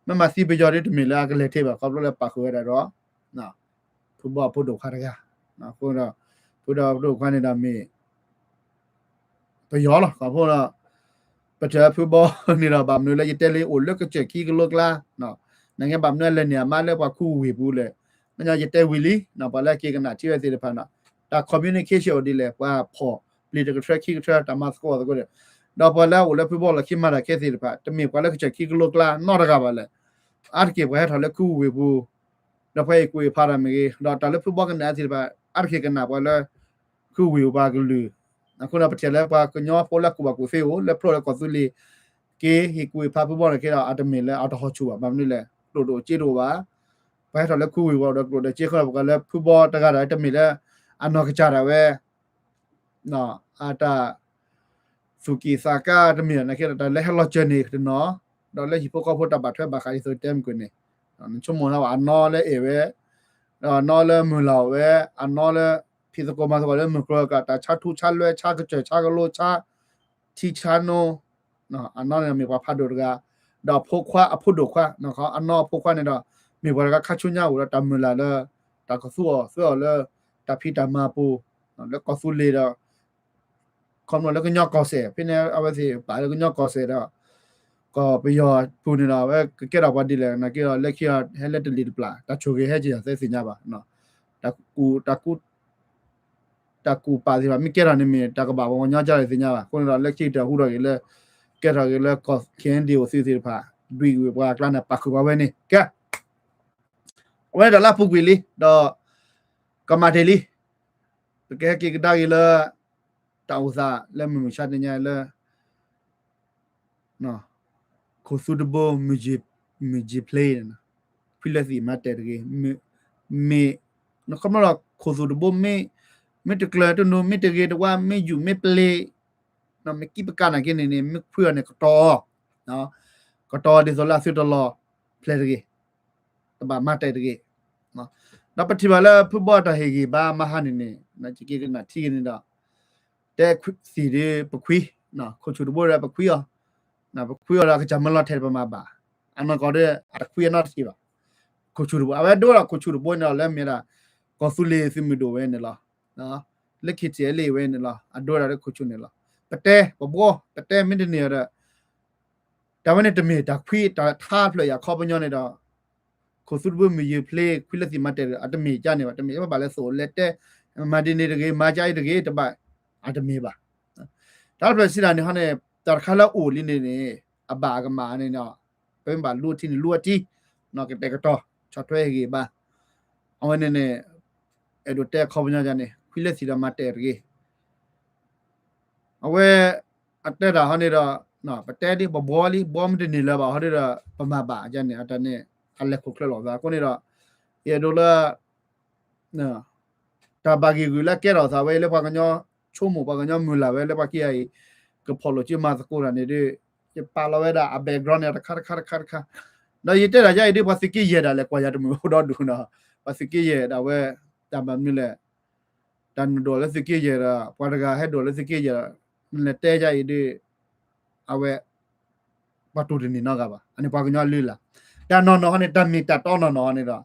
မ့ၢ်မၤသံပယီၤဒ်တမ့ၢ်လၢအကလဲၤထဲဘၣ် ခီဖျိလၢပာ်ဃုာ်ဝဲဒၣ်ဒီး ဖုဘီအဖိဒိၣ်ခွါတဂၤ အဃိဒီး ဖုဘီအဖိဒိၣ်ခွါန့ၣ်ဒီးမ့ၢ် ပယီၤလီၤ. ခီဖျိဒီး ပတဲဖုဘီန့ၣ်ဒီး ဘၣ်မနုၤလၢယတဲလၢအိၣ်လၢကစၢၢ်ခံကလိကျါ နာ်က့ဘၣ်မနုၤလဲၣ်န့ၣ် အမါလၢပှၤခူဝ့ၢ်ပူၤလဲၣ် နညါယတဲဝံၤလံ ပှၤလၢက့ၤကနၣ်ထံဝဲသ့ၣ်တဖၣ်န့ၣ် တၢ် communication အိၣ်ဒ်လဲၣ် ပှၤဖီၣ်ပျံၤတကထၢခံကထၢ တၢ်မၤသကိးသကိးဒီး ဒီးပှၤလၢအအိၣ်လၢဖုဘီလီၢ်ခံမၤတၢ်ခဲသ့ၣ်တဖၣ် တမ့ၢ်ပှၤလၢကစၢၢ်ခံကလိကျါနီတဂၤဘၣ်လဲၣ်. အါတက့ၢ်ပှၤဟဲထီၣ်လၢခူဝ့ၢ်ပူၤ ဒီးပှၤအံၤကူၣ်အံၤဖးတၢ်မ့ၢ်ဂ့ၤ ဒီးတၢ်လၢဖုဘီကနၣ်သ့ၣ်တဖၣ် အါတက့ၢ်ကနၣ်ပှၤလၢ ခူဝ့ၢ်ပှၤကလုာ် အဃိဒီးပထံၣ်လၢပှၤကညီဖိလၢကူၣ်ဘၣ်ကူၣ်သ့အိၣ် လၢဖျိလၢကီၢ်သူလ့ၤ က့ၤဟ့ၣ်ကူၣ်ဟ့ၣ်ဖးဖုဘီန့ၣ်က့ဒီး အတမ့ၢ်လၢအတဟီၣ်ဆူၣ်ဘၣ် ဘၣ်မနုၤလဲၣ် ကျိၣ်ဒိၣ်စ့ဒိၣ်ဘၣ် ပှၤဟဲထီၣ်လၢခူဝ့ၢ်ပူၤဒီးကျိၣ်ဒိၣ်စ့ဃိဒီး ပှၤလၢဖုဘီတဂၤဒီးတမ့ၢ်လၢ အနီၢ်ကစၢ်ဒၣ်ဝဲ အတၢ် သူၣ်က့ၣ်သးကါတမ့ၢ်နာ်က့ဒီး တၢ်လၢဟဲလီၤစၢၤန့ၣ်တနီၤ ဒီးလၢဟံၣ်ဖိဃီဖိတၢ်ဘၣ်ထွဲဘၣ်ဃးဒ်သိးတဲမုၢ်ကွံာ်န့ၣ် နဆိကမိၣ်လၢအနီၢ်လၢအဲၣ်ဝဲ ဒီးအနီၢ်လၢမုၢ်လၢ်ဝဲ အနီၢ်လၢ ဖံးသကိးမၤသကိးလၢမုၢ်ကျိၤကး တၢ်ဆါထူဆါလွဲဆါကစၢၢ်ဆါကလိဆါ ထံဆါနိ အနီၢ်န့ၣ်မ့ၢ်ပှၤဖးဒိၣ်တဂၤ ဒီးအဖိခွါအဖိဒိၣ်ခွါ အနီၢ်အဖိခွါန့ၣ်ဒီး မ့ၢ်ပှၤတဂၤခါဆူညါအိၣ်ဒီးတၢ်မုၢ်လၢ်လၢ တၢ်ကသူအီၤသၢအီၤလၢ တၢ်ဖံးတၢ်မၤအပူၤ လၢကီၢ်သူလ့ၤဒီး ခီဖျိလၢကညီကီၢ်စဲၣ် ဖဲန့ၣ်အဝဲသ့ၣ်ပာ်လၢကညီကီၢ်စဲၣ်ဒီး ကီၢ်ပယီၤပူၤန့ၣ်ဒီး အဝဲကကဲထီၣ်ပှၤဒ်လဲၣ် နာ်က့ဒီး လၢခံအီၤဟဲလၢတလံၤတပျၢ် တၢ်ဆိၣ်ဂ့ၤဟဲက့ၤယၤသ့သ့ၣ်ညါဘၣ် တၢ်ကူၣ် တၢ်ကူၣ် တၢ်ကူၣ်ပာ်သ့ၣ်တဖၣ် မ့ၢ်ကဲထီၣ်န့ၣ်မ့ၢ် တၢ်ကဘၣ်ပှၤကညီကၢ်လၢသ့ၣ်ညါဘၣ် အဃိန့ၣ်ဒီး လၢခံတၢ်ဟူထီၣ်ဂ့ၤလၢ ကဲထီၣ်ဂ့ၤလၢကီၢ် ခ့ၣ်အဲၣ်ယူၣ် အိၣ်သုးသ့ၣ်တဖၣ် ဒွံၣ်ဝ့ၢ်ပှၤအကျါန့ၣ် ပာ်ဃုာ်ပှၤဝဲန့ၣ် ကဲ အဝဲဒၣ်လၢအပူၤကွံာ်လံ ဒီး ကမၤတ့ၢ်လံ ပကဟဲက့ၤကဒါက့ၤလၢ တၢ်အိၣ်သးလၢမုၢ်မဆါတနံၤညါလၢ ခိၣ်သူတဘိ မုၢ်ယ့ၤဖျ့ ခွံလၢသံၣ်မၤတဲာ်တဂ့ၤ မ့ၢ် နခီဖျိလီၤခိၣ်သူတဘိ မ့ၢ်တကျၢၤတနူ မ့ၢ်တဂ့ၤတဝါ မ့ၢ်ယူၣ်မ့ၢ်ပျ့ၤ မ့ၢ်ကံပကးနာ်က့န့ၣ်န့ၣ် မ့ၢ်ခွံအီၤန့ၣ်ကတီၤ ကတီၤဒ်သိးလၢအသုတလီၤဖျဲးတဂ့ၤ တဘၣ်မၤတဲာ်တဂ့ၤ ဒီးပထံၣ်ဘၣ်လၢဖုဘီတၢ်ဟ့ၣ်ဂံၢ်ဘါမဟါန့ၣ်န့ၣ် ယက့ၤကနၣ်ထံဂ့ၤန့ၣ်ဒီး တဲသံၣ်ဒီးပခွံ ခိၣ်ဆူၣ်တဘိဒီးပခွံအီၤ ပခွံအီၤဒီးကစၢ်မၢလီၤထဲးပမၤဘၣ် အနီၢ်ကီၢ်ဒီး အတခွံအနီတထံၣ်ဘၣ် ခိၣ်ဆူၣ်တဘိ အဝဲဒိဒီးခိၣ်ဆူၣ်တဘိန့ၣ်ဒီး လၢမ့ၢ်ဒၣ် ကီၢ်သူလ့ၤသုးမုၢ်ဒိၣ်ဝဲန့ၣ်လီၤ လၢ ခ့ၣ်ထံၣ်အဲလ့ၣ်ဝဲန့ၣ်လီၤ အဒိဒၣ်လၢခိၣ်ဆူၣ်န့ၣ်လီၤ ပတဲ ပဘှီ ပတဲမ့ၢ်တန့ၢ်ဒီး တၢ်ဝဲန့ၣ်တမ့ၢ်တၢ်ခွံ တၢ်ထါဖျၢၣ်ယာ်ခီပညီန့ၣ်ဒီး ခိၣ်သူတဘိ မုၢ်ယ့ၤဖျ့ ခွံလၢသံၣ်မၤတဲာ်ဒီး အတမ့ၢ်ကါန့ၣ်ဘၣ် တမ့ၢ်ဘၣ်လဲၤသိၣ်လဲၤတဲ မၤဒ်န့ၣ်တဂ့ၤ မၤကါအံၤတဂ့ၤ တဘၣ် အတမ့ၢ်ဘၣ် တၢ်ဖျၢၣ်စံးတၢ်န့ၣ်ဟီန့ၣ် တၢ်တခါလၢအအိၣ်လံန့ၣ်န့ၣ် အဘၣ်အကမၣ်န့ၣ်ဒီး ပမ့ၢ်ဘၣ်လူထံန့ၣ် လူအထံ ကတဲာ်ကတီၤ ဆီၣ်ထွဲဟ့ၣ်ဂံၢ်ဘါ အဝဲန့ၣ်န့ၣ် အဲၣ်ဒိးတဲခီပညီန့ၣ် ခွံလၢသံၣ်ဒီးမၤတဲာ်တဂ့ၤ အဝဲ အတဲတၢ်ဟီန့ၣ်ဒီး ပတဲဒ်ပဘှီလံ ဘှီမ့ၢ်တန့ၢ်လၢၤဘၣ်ဟီဒီး ပမၤဘၣ်န့ၣ် အတၢ်န့ၣ် အလဲၤခိၣ်ချၢလီၤသး အဃိန့ၣ်ဒီး ယအဲၣ်ဒိးလၢ တၢ်ဘၣ်ဂ့ၢ်ဂုာ်လၢကဲထီၣ်သးဝဲလၢပှၤကညီဆိကမိၣ် ပှၤကညီမုၢ်လၢ်ဝဲလၢပှၤခံဂၤအံၤ ကဖီၣ်လိာ်စုမၤသကိးတၢ်န့ၣ်ဒီး ယပာ်လီၤဝဲဒၣ်အ background န့ၣ် တခါတခါတခါတခါ ဒီးယတဲတၢ်ယါအံၤဒ် ပှၤသုးက့ယဲၢ်ဒၣ်လဲာ်ကွၢ်ယၤတမုာ်အိၣ်ဒီဒူၣ်နီၤ ပှၤသုးက့ယဲၢ်ဒၣ်ဝဲ တၢ်မၤမနုၤလဲၣ် တၢ်နဒိးလၢသုးက့ယဲၢ်ဒီး ပှၤတဂၤဟဲဒိးလၢသုးက့ယဲၢ်ဒီး နလဲၤတဲယါအံၤဒ် အဝဲ ပှၤတူၢ်တန့ၢ်နီတဂၤဘၣ် အန့ၣ်ပှၤကညီလုၢ်လၢ် တၢ်နီၢ်နီၢ်ဟီန့ၣ် တၢ်မ့ၢ်တၢ်တီနီၢ်နီၢ်ဟီန့ၣ်ဒီး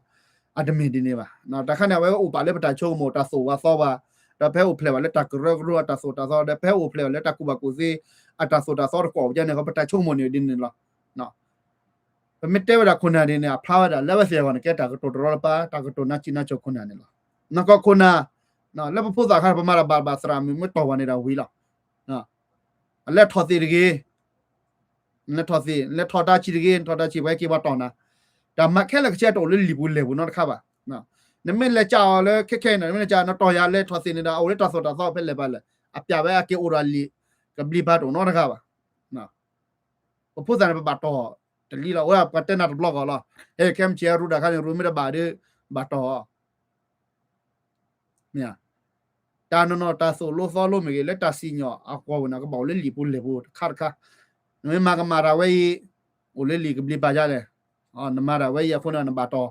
အတမ့ၢ်ဒ်န့ၣ်ဘၣ် တၢ်ခါန့ၣ် အဝဲအိၣ်ပာ်လၢပတၢ်ဆိကမိၣ် တၢ်သိၣ်ဝါသီဝါ ဒီးဖဲအိၣ်ဖျဲၣ်ဘၣ်လၢတၢ်ကရၢကရိအတၢ်သိၣ်တၢ်သီ ဒီးဖဲအိၣ်ဖျဲၣ်ဘၣ်လၢတၢ်ကူၣ်ဘၣ်ကူၣ်သ့ အတၢ်သိၣ်တၢ်သီတကိးပူၤန့ၣ် ပတၢ်ဆိကမိၣ်န့ၣ်ဒ်န့ၣ်လီၤ ပမ့ၢ်တဲဝဲဒၣ်ခိၣ်နၢ်ဒ်န့ၣ် အဖျါဝဲဒၣ်လၢအဝဲသ့ၣ်အဂီၢ်န့ၣ် ကဲတၢ်ကတိၤတရီတပါ တၢ်ကတိၤနါစံးနါစိၤခိၣ်နၢ်န့ၣ်လီၤ နကီၢ်ခိၣ်နၢ် လၢပဖိသၣ်ခါ ပမၤတၢ်ဘၣ်ဘၣ်သရၣ်မုၣ်မ့ၢ်တီၢ်ဝဲန့ၣ်ဒီးဝံၤလီၤ အလဲၤထီၣ်သ့ၣ်တဂ့ၤ, လဲၤထီၣ်သ့ၣ် လဲၤထီၣ်တၢ်ဆံၣ်တဂ့ၤ, ထီၣ်တၢ်ဆံၣ်ပှၤဟဲက့ၤပှၤတီၢ်နၤ, တၢ်မၤခဲလၢာ်ခဲဆ့တအိၣ်လၢလံာ်ပူၤလဲၢ်ပူၤနီတခါဘၣ်. နမ့ၢ်လဲၤကးအီၤလၢခဲခဲအံၤန့ၣ် နမ့ၢ်လဲၤကး နတီၢ်ယၤလဲၤထီၣ်သ့ၣ်န့ၣ်ဒီး အအိၣ်လၢတၢ်သိၣ်တၢ်သီဖဲလဲၣ်ဘၣ်လဲၣ်, အပျးဝဲအက့ၤအိၣ်ဒီးလံာ်ကဘျံးပၤတအိၣ်နီတဂၤဘၣ်. ပဖိသၣ်န့ၣ် ပဘၣ်တီၢ်တလံလီၤ, အိၣ်ဒၣ်ပှၤတဲနၤတဘျီဃီလီၤ. ဟဲခဲမုၢ်ဆ့ၣ်ရူတၢ်ခါန့ၣ် ရူမ့ၢ်တဘၣ်ဒီး ဘၣ်တီၢ် မ့ၢ်ဧါ, တၢ်နီၢ်နီၢ်တၢ်သိၣ်လိသီလိမ့ၢ်ဂ့ၤ လၢတၢ်စံၣ်ညီၣ်အကွီၢ်ပူၤန့ၣ် ကဘၣ်အိၣ်လၢလံာ်ပူၤလဲၢ်ပူၤတခါတခါ, နမ့ၢ်မၤကမၣ်တၢ်ဝဲအံၤ အိၣ်လၢလံာ်ကဘျံးပၤယါလဲၣ်, နမၤတၢ်ဝဲအံၤအဃိန့ၣ် နဘၣ်တီၢ်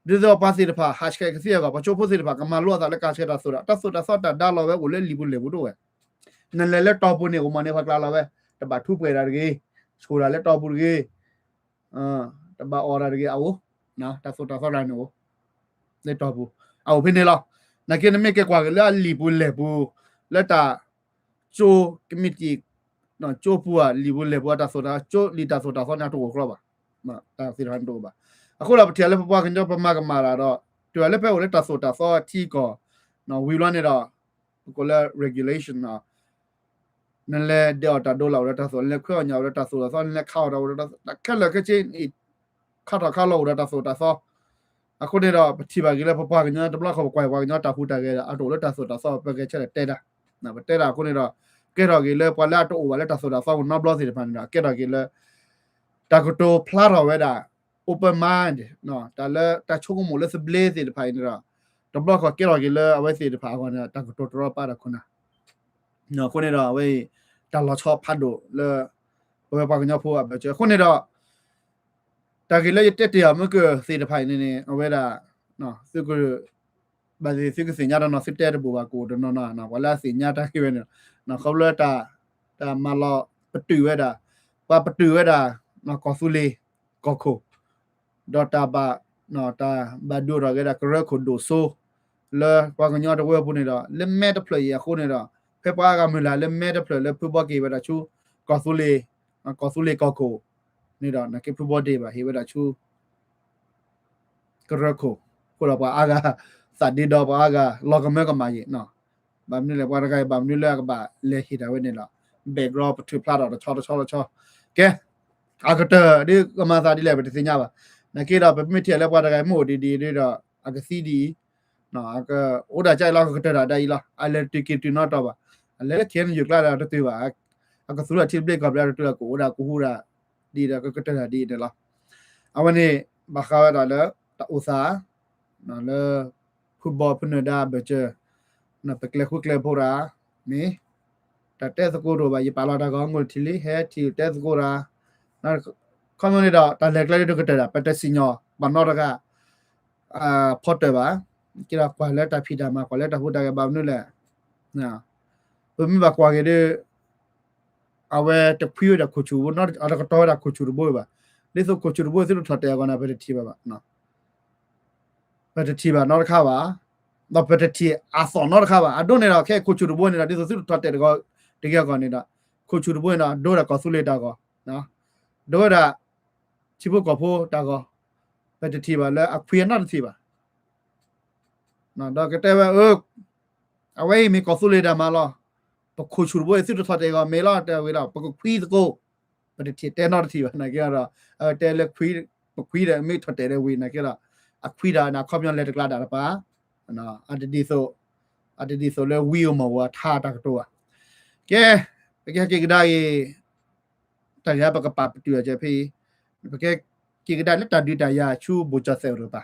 ဒ်သိးပှၤသ့ၣ်တဖၣ် ဟးဆှဲးကသံအဂီၢ် ပှၤကၠိဖိသ့ၣ်တဖၣ် ကမၤလိအသးလၢကးဆှဲးတၢ်သိၣ်တၢ် တၢ်သိၣ်တၢ်သီတၢ်ဒါလီၤဝဲအိၣ်လၢလံာ်ပူၤလဲၢ်ပူၤဒိၣ်ဝဲ, နလဲၤလၢတီၢ်ပူၤန့ၣ် အိၣ်မးန့ၣ် ပှၤကျါလီၤဝဲ, တဘၣ်ထူးပှဲၤတၢ်တဂ့ၤ, ဆိၣ်တၢ်လၢတီၢ်ပူၤတဂ့ၤ, တဘၣ်အီၣ်တၢ်တဂ့ၤ အအိၣ်, တၢ်သိၣ်တၢ်သီတၢ်န့ၣ်အိၣ် လၢတီၢ်ပူၤ, အအိၣ်ဖဲန့ၣ်လီၤ. နာ်က့နမ့ၢ်ကဲကွၢ်က့ၤလၢအလံာ်ပူၤလဲၢ်ပူၤ, လၢတၢ် ကၠိကမံးတံာ် ကၠိပူၤဧါ လံာ်ပူၤလဲၢ်ပူၤအတၢ်သိၣ်တၢ် ကၠိလံာ်တၢ်သိၣ်တၢ်သီန့ၣ် အတအိၣ်ကြီဘၣ်, တၢ်သ့ၣ်တဖၣ်န့ၣ်တအိၣ်ဘၣ်. အဃိဒီးပထံၣ်လၢပပှၤကညီပမၤကမၣ်တၢ်ဒီး တုၤလၢဖဲအိၣ်လၢတၢ်သိၣ်တၢ်သီထံကီၢ် ဝံၤဘျီန့ၣ်ဒီး ပကိးလၢ regulation နလဲၤဒဲးအီၣ်တၢ်ဒိလၢအိၣ်လၢတၢ်သိၣ် နလဲၤခွဲးအီၣ်ညၣ်အိၣ်လၢတၢ်သိၣ်တၢ်သီ နလဲၤခးအီၣ်တၢ်အိၣ်လၢတၢ်သိၣ် တၢ်ခဲလၢာ်ခဲဆ့ ခါထီၣ်ခါလီၤအိၣ်ဒီးတၢ်သိၣ်တၢ်သီ. အဃိန့ၣ်ဒီး ပထံၣ်ဘၣ်က့ၤလၢပပှၤကညီတဘျီဃီ ပကွၢ်ပှၤကညီတၢ်ဟူးတၢ်ဂဲၤဒီး အတအိၣ်လၢတၢ်သိၣ်တၢ်သီ ပဂဲၤဆၢထၢၣ်တဲတၢ်, ပတဲတၢ်အဃိန့ၣ်ဒီး ကဲထီၣ်က့ၤလၢပှၤလၢအတအိၣ်ဘၣ်လၢတၢ်သိၣ်တၢ်သီပူၤနီတဘျီသ့ၣ်တဖၣ်န့ၣ်ဒီး ကဲထီၣ်က့ၤလၢ တၢ်ကတိၤဖျါထီၣ်ဝဲဒၣ် open mind တၢ်လၢတၢ်ဆိကမိၣ်လၢသဘျ့သ့ၣ်တဖၣ်အံၤန့ၣ်ဒီး တဘျီဃီကဲထီၣ်က့ၤလၢအဝဲသ့ၣ်တဖၣ်အဂီၢ်န့ၣ် တၢ်ကတိၤတရီပာ်ဒီးခိၣ်နၢ် အဃိန့ၣ်ဒီး အဝဲအံၤ တၢ်လီၤဆီဖးဒိၣ်လၢ ပဝဲပှၤကညီဖိအဘၢၣ်စၢၤ အဃိန့ၣ်ဒီး တၢ်ဂ့ၢ်လၢယတဲတ့ၢ်အီၤမ့ၢ်ကသ့ၣ်တဖၣ်အံၤန့ၣ်န့ၣ် အဝဲဒၣ် သုက ဘၣ်သ့ၣ်သုကသ့ၣ်ညါတနီၤ သုတဲတဘိးဘၣ်ကအိၣ်တနီၤနီၤ ပှၤလၢအသ့ၣ်ညါတၢ်ဂ့ၢ်ဝဲန့ၣ် ခီဖျိတၢ် တၢ်မၤလီၤပတုာ်ဝဲဒၣ် ပှၤပတုာ်ဝဲဒၣ် ကီၢ်သူလ့ၤ ကီၢ်ခိၣ် ဒီးတၢ်ဘၣ် တၢ်ဘၣ်ဒုးအိၣ်ထီၣ်က့ၤဒၣ်ကရၢခိၣ်ဒိၣ်စိ လၢပှၤကညီတဝၢပူၤန့ၣ်ဒီး လၢမဲတဖျၢၣ်အံၤအဃိန့ၣ်ဒီး ဖဲပှၤအါဂၤမုၢ်လၢ်လၢမဲတဖျၢၣ်လၢဖုဘီက့ၤဝဲဒၣ်ဆူ ကီၢ်သူလ့ၤ ကီၢ်သူလ့ၤကီၢ်ခိၣ်န့ၣ်ဒီး နာ်က့ဖုဘီဒ့ၣ်ဘၣ်ဟ့ၣ်ဝဲဒၣ်ဆူ ကရၢခိၣ် အဃိဒီးပှၤအါဂၤ သးဒ့ဒီးပှၤအါဂၤ လီၤကမၢကမၣ်ယံၤ ဘၣ်မနုၤလဲၣ် ပှၤတဂၤအံၤဘၣ်မနုၤလၢအကဘၣ်လဲၤဟ့ၣ်ဒၣ်ဝဲန့ၣ်လီၤ background ပထုးဖျါထီၣ်တဆီတဆီတဆီ ကဲ အကတၢၢ်ဒ်ကမၤသးဒ်လဲၣ် ပတသ့ၣ်ညါဘၣ် နာ်က့ဒီး ပမ့ၢ်ထံၣ်လၢပှၤတဂၤအံၤမ့ၢ်အိၣ်ဒ်ဒ်ဒီး အကသံဒ်အံၤ အကအိၣ်ဒၣ်ကၢ်အံၤလီၤ ကကတၢၢ်ဒၣ်ဒ်အံၤလီၤ အလဲၤတတုၤက့ၤတတုၤနီတတီၤဘၣ် အလဲၤလၢ KNU ကျါဒီးတတုၤဘၣ် အကသူလၢထံတဘျ့ကီၢ်ဘျ့တတုၤလီၤ ကအိၣ်ဒၣ်ကဟူးဒၣ် ဒ်ဒီးကကတၢၢ်ဒၣ်ဒ်အံၤန့ၣ်လီၤ အဝဲန့ၣ် ဘၣ်ဃးဝဲဒၣ်လၢ တၢ်အိၣ်သး လၢ ဖုဘီဖုနၢၤဒါဘၢၣ်စၢၤ ပကျဲၤဃုကျဲၤဖိတၢ် မ့ၢ် တၢ်တဲသကိးတအိၣ်ဘၣ် ယပာ်လီၤတၢ်ဂီၤမူတထံၣ်လံ ဟဲထံၣ်တဲသကိးတၢ် ခီဖျိန့ၣ်ဒီး တၢ်လဲၤကျဲဒ်တကတၢၢ်ဒၣ် ပတစံၣ်ညီၣ်ဘၣ်နီတဂၤ ဖီတၢၣ်ဘၣ် က့ဒီးကွၢ်လၢတၢ်ဖံးတၢ်မၤ ကွၢ်လၢတၢ်ဟူးတၢ်ဂဲၤဘၣ်မနုၤလဲၣ် ပမ့ၢ်ဘၣ်ကွၢ်က့ၤဒီး အဝဲတဖှံဝဲဒၣ်ခိၣ်ဆူၣ်တဘိ အတကတီၤဝဲဒၣ်ခိၣ်ဆူၣ်တဘိဘၣ် ဒ်သိးခိၣ်ဆူၣ်တဘိသုတထီၣ်တဲာ်အဂီၢ်န့ၣ် ပတထံၣ်ဘၣ်ဘၣ် ပတထံၣ်ဘၣ်နီတခါဘၣ် ဒီးပတထံၣ်အသီၣ်နီတခါဘၣ် အဒိန့ၣ်ဒီး ခဲအံၤခိၣ်ဆူၣ်တဘိန့ၣ်ဒီး ဒ်သိးသုတထီၣ်တဲာ်တဂ့ၤအဂီၢ်န့ၣ်ဒီး ခိၣ်ဆူၣ်တဘိန့ၣ်ဒီး ဒိဝဲဒၣ်ကီၢ်သူလ့ၤတၢ်ဂီၤ ဒိဝဲဒၣ် ထံဖိကီၢ်ဖိတၢ်ဂီၤ ပတထံၣ်ဘၣ်လၢအခွံအနီတထံၣ်ဘၣ် ဒီးကတဲဝဲ အဝဲအံၤမ့ၢ်ကီၢ်သူလ့ၤတၢ်မၤလီၤ ပခိၣ်ဆူၣ်တဘိအံၤ သုတထီၣ်တဲာ်အဂီၢ်မ့ၢ်လီၤ တဲဝဲဒီး ပကခွံသကိး ပတထံၣ်တဲနီတထံၣ်ဘၣ် နာ်က့ဒီး အဝဲတဲလၢ ပခွံဒီးမ့ၢ်ထီၣ်တဲာ်ဒီးဝံၤ နာ်က့ဒီး အခွံဒီးန့ၣ် အခီပညီလဲၤတကျါဒၣ်တပၤ အတဒ်သိး အတဒ်သိးလၢဝံဧိၤမီၢ်ဧိၤအထါတၢ်ကတိၤဘၣ် ကဲ ပကဟဲက့ၤကဒါအံၤ တၢ်ဂ့ၢ်ပကပာ်ပတုာ်အီၤကဲဖဲအံၤ ပကဟဲက့ၤကဒါလၢတၢ်ဒုးတၢ်ယၤဆူဘိၣ်ကၠီၣ်သဲးအိၣ်တပၤ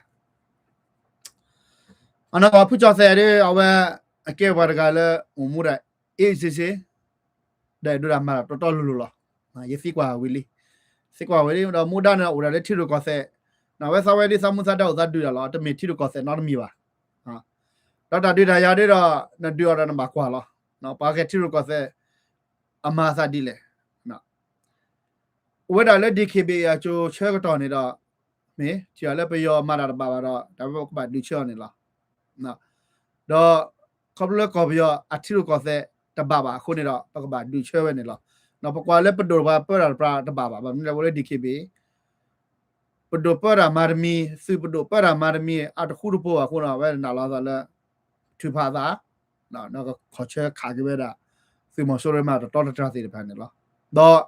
အနီၢ်ကီၢ်ဖုကၠီၣ်သဲးဒီး အဝဲ အကဲပှၤတဂၤလၢ အိၣ်မူဒၣ် အ့ၣ်စ့စ့ ဒီးအဲၣ်ဒိးဒၣ်မၤတၢ်တီတီလိၤလိၤလီၤ. ယသံကွၢ်ဝံၤလံ သံကွၢ်ဝံၤလံဒီးမူဒါန့ၣ်အိၣ်ဒၣ်လၢထံရူၢ်ကီၢ်သဲး အဝဲသးဝဲဒ်သးမူသးဒါအိၣ်သးဒုးတၢ်လီၤ တမ့ၢ်ထံရူၢ်ကီၢ်သဲးနီတမံၤဘၣ်. ဒီးတၢ်ဒုးတၢ်ယၤဒီး နဒုးအီၤဒီးနဘၣ်ကွၢ်လီၤ. ပှၤကဲထံရူၢ်ကီၢ်သဲး အမၤအသးဒ်လဲၣ် အိၣ်ဝဲဒၣ်လၢ DKBA အကၠိဆၢကတီၢ်န့ၣ်ဒီး မ့ၢ်ထံၣ်အီၤလၢပယီၤမၤတၢ်တဘၣ်ဘၣ်ဒီး တၢ်ဝဲပကဘၣ်ဒုးဆၢအီၤန့ၣ်လီၤ. ဒီးခီဖျိလၢကီၢ်ပယီၤအထံရူၢ်ကီၢ်သဲးတဘၣ်ဘၣ်အဃိန့ၣ်ဒီး ပကဘၣ်ဒုးဆၢဝဲန့ၣ်လီၤ. ပကွၢ်လၢပဒိၣ်ပှၤပၢတၢ်တပၤတဘၣ်ဘၣ် ဘၣ်မနုၤလဲၣ် အိၣ်လၢ DKBA ပဒိၣ်ပၢတၢ်မၤတမံၤ သုးပဒိၣ်ပၢတၢ်မၤတမံၤ အတဃူတဖိးဘၣ်အဃိန့ၣ် အဝဲနာ်လီၤသးလၢ ထုးဖးအသး ဒီးကခီၣ်ဆၢခးက့ၤဝဲဒၣ် သုးမီၤစိရိၤမၤတၢ်တီတၢ်တြၢ်သ့ၣ်တဖၣ်န့ၣ်လီၤ. ဒီး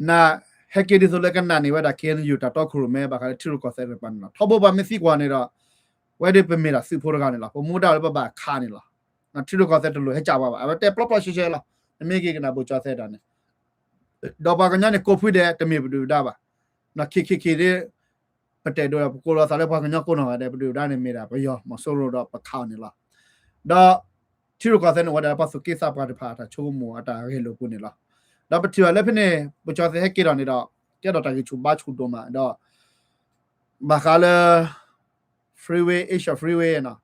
န ဟဲက့ၤဒ်သိးလၢကနၣ်န့ၢ်ဝဲဒၣ် ခ့ၣ်အဲၣ်ယူၣ် တၢ်တီခိၣ်ရိၣ်မဲ ဘၣ်ဃးလၢထံရူၢ်ကီၢ်သဲးတကပၤန့ၣ်လီၤ. ထီဘိပှၤမ့ၢ်သံကွၢ်န့ၣ်ဒီး ဝဲဒၣ်ပမ့ၢ်ဒၣ်သုးဖိတဂၤန့ၣ်လီၤ. ပမူဒါလၢပဘၣ်ခးန့ၣ်လီၤ. ထံရူၢ်ကီၢ်သဲးတလိၣ်ဟဲကၠးပှၤဘၣ်. အဝဲတဲပျီပျီရှဲရှဲလီၤ. နမ့ၢ်က့ၤကနၣ်ဘိၣ်ကၠီသဲးတၢ်န့ၣ် ဒီးပှၤကညီန့ၣ် ကိးဖုဒဲး တမ့ၢ်ပဒုၣ်ပဒါဘၣ်. န ခ့ၣ်ခ့ၣ်ခ့ၣ်ဒ် ပတဲာ်ဒိဒီး ပကိးလီၤသးလၢပှၤကညီကိးနီၢ်ဂၤဒဲး ပဒုၣ်ပဒါန့ၣ်မ့ၢ်ဒၣ်ပယီၤမီၤစိရိၤဒီးပခးအီၤန့ၣ်လီၤ. ဒီး ထံရူၢ်ကီၢ်သဲးန့ၣ် အိၣ်ဝဲဒၣ်ပှၤသူၣ်က့သးပှၢ်တဖၣ် တၢ်ဆိကမိၣ်အတၢ်ဂဲၤလိာ်ပူၤန့ၣ်လီၤ. ဒီးပထံၣ်ဘၣ်လၢဖဲန့ၣ် ဘိၣ်ကၠီသဲးဟဲက့ၤဒီးန့ၣ်ဒီး ကဲထီၣ်တၢ်ဂံၢ်ဆူၣ်ဘါဆူၣ်ဒိၣ်မးဒီး ဘၣ်ဃးလၢ freeway, Asia Freeway နီၤ,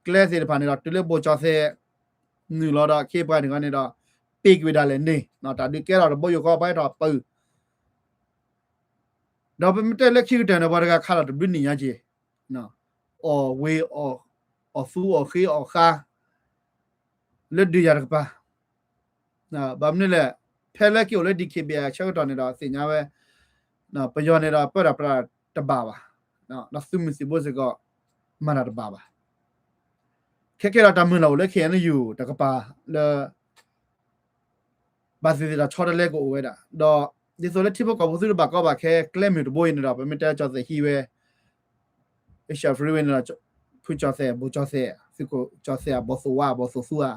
ကျဲသ့ၣ်တဖၣ်န့ၣ်ဒီး တုၤလၢဘိၣ်ကၠီသဲး နုာ်လီၤဒီးခ့ပှၤန့ၣ်ဂီၢ်န့ၣ်ဒီး ပ့ၤကွံာ်ဒၣ်လဲာ်န့ၣ် တၢ်ဒုးကဲထီၣ်တဘိယူၢ်ဃီ ပှၤဟဲထီၣ်ပၢၢ် ဒီးပမ့ၢ်တဲလၢခံကတၢၢ်န့ၣ် ပှၤတဂၤခးလီၤတဘျုးနံၣ်ညါက့ၤ, အီၣ်ဝ့ၤ အီၣ်သူအီၣ်ဃ့အီၣ်ဃါ လၢဒုးယၤတကပၤ, ဘၣ်မနုၤလဲၣ်, ဖဲလၢက့ၤအိၣ်လၢ DKBA အဆၢကတီၢ်န့ၣ်ဒီး သ့ၣ်ညါဝဲ ပယီၤန့ၣ်ဒီးပၢတၢ်ပြးတဘၣ်ဘၣ်, ဒီးသုးမုၢ်သံၣ်ဘိစ့ၢ်ကီး မၤတၢ်တဘၣ်ဘၣ်. ခဲကဲဒီးတၢ်မုၢ်လၢ်အိၣ်လၢ ခ့ၣ်အဲၣ်ယူၣ် တကပၤလၢ ဘၣ်သ့ၣ်သ့ၣ်တၢ်ဆီတလဲကအိၣ်ဝဲဒၣ်, ဒီးဒ်သိးလၢထံဖိကီၢ်ဖိသုတဘၣ်ကီဘၣ်ခဲ ကျဲမုၢ်တဘိအံၤန့ၣ်ဒီး ပမ့ၢ်တဲကၠီသဲးဟံးဝဲ Asia Freeway န့ၣ်ဒီး ဖုကၠီသဲး ဘိၣ်ကၠီသဲး သုးခိၣ်ကၠီသဲး အဘီၣ်သိၣ်ဝါ အဘီၣ်သိၣ်သူဧါ,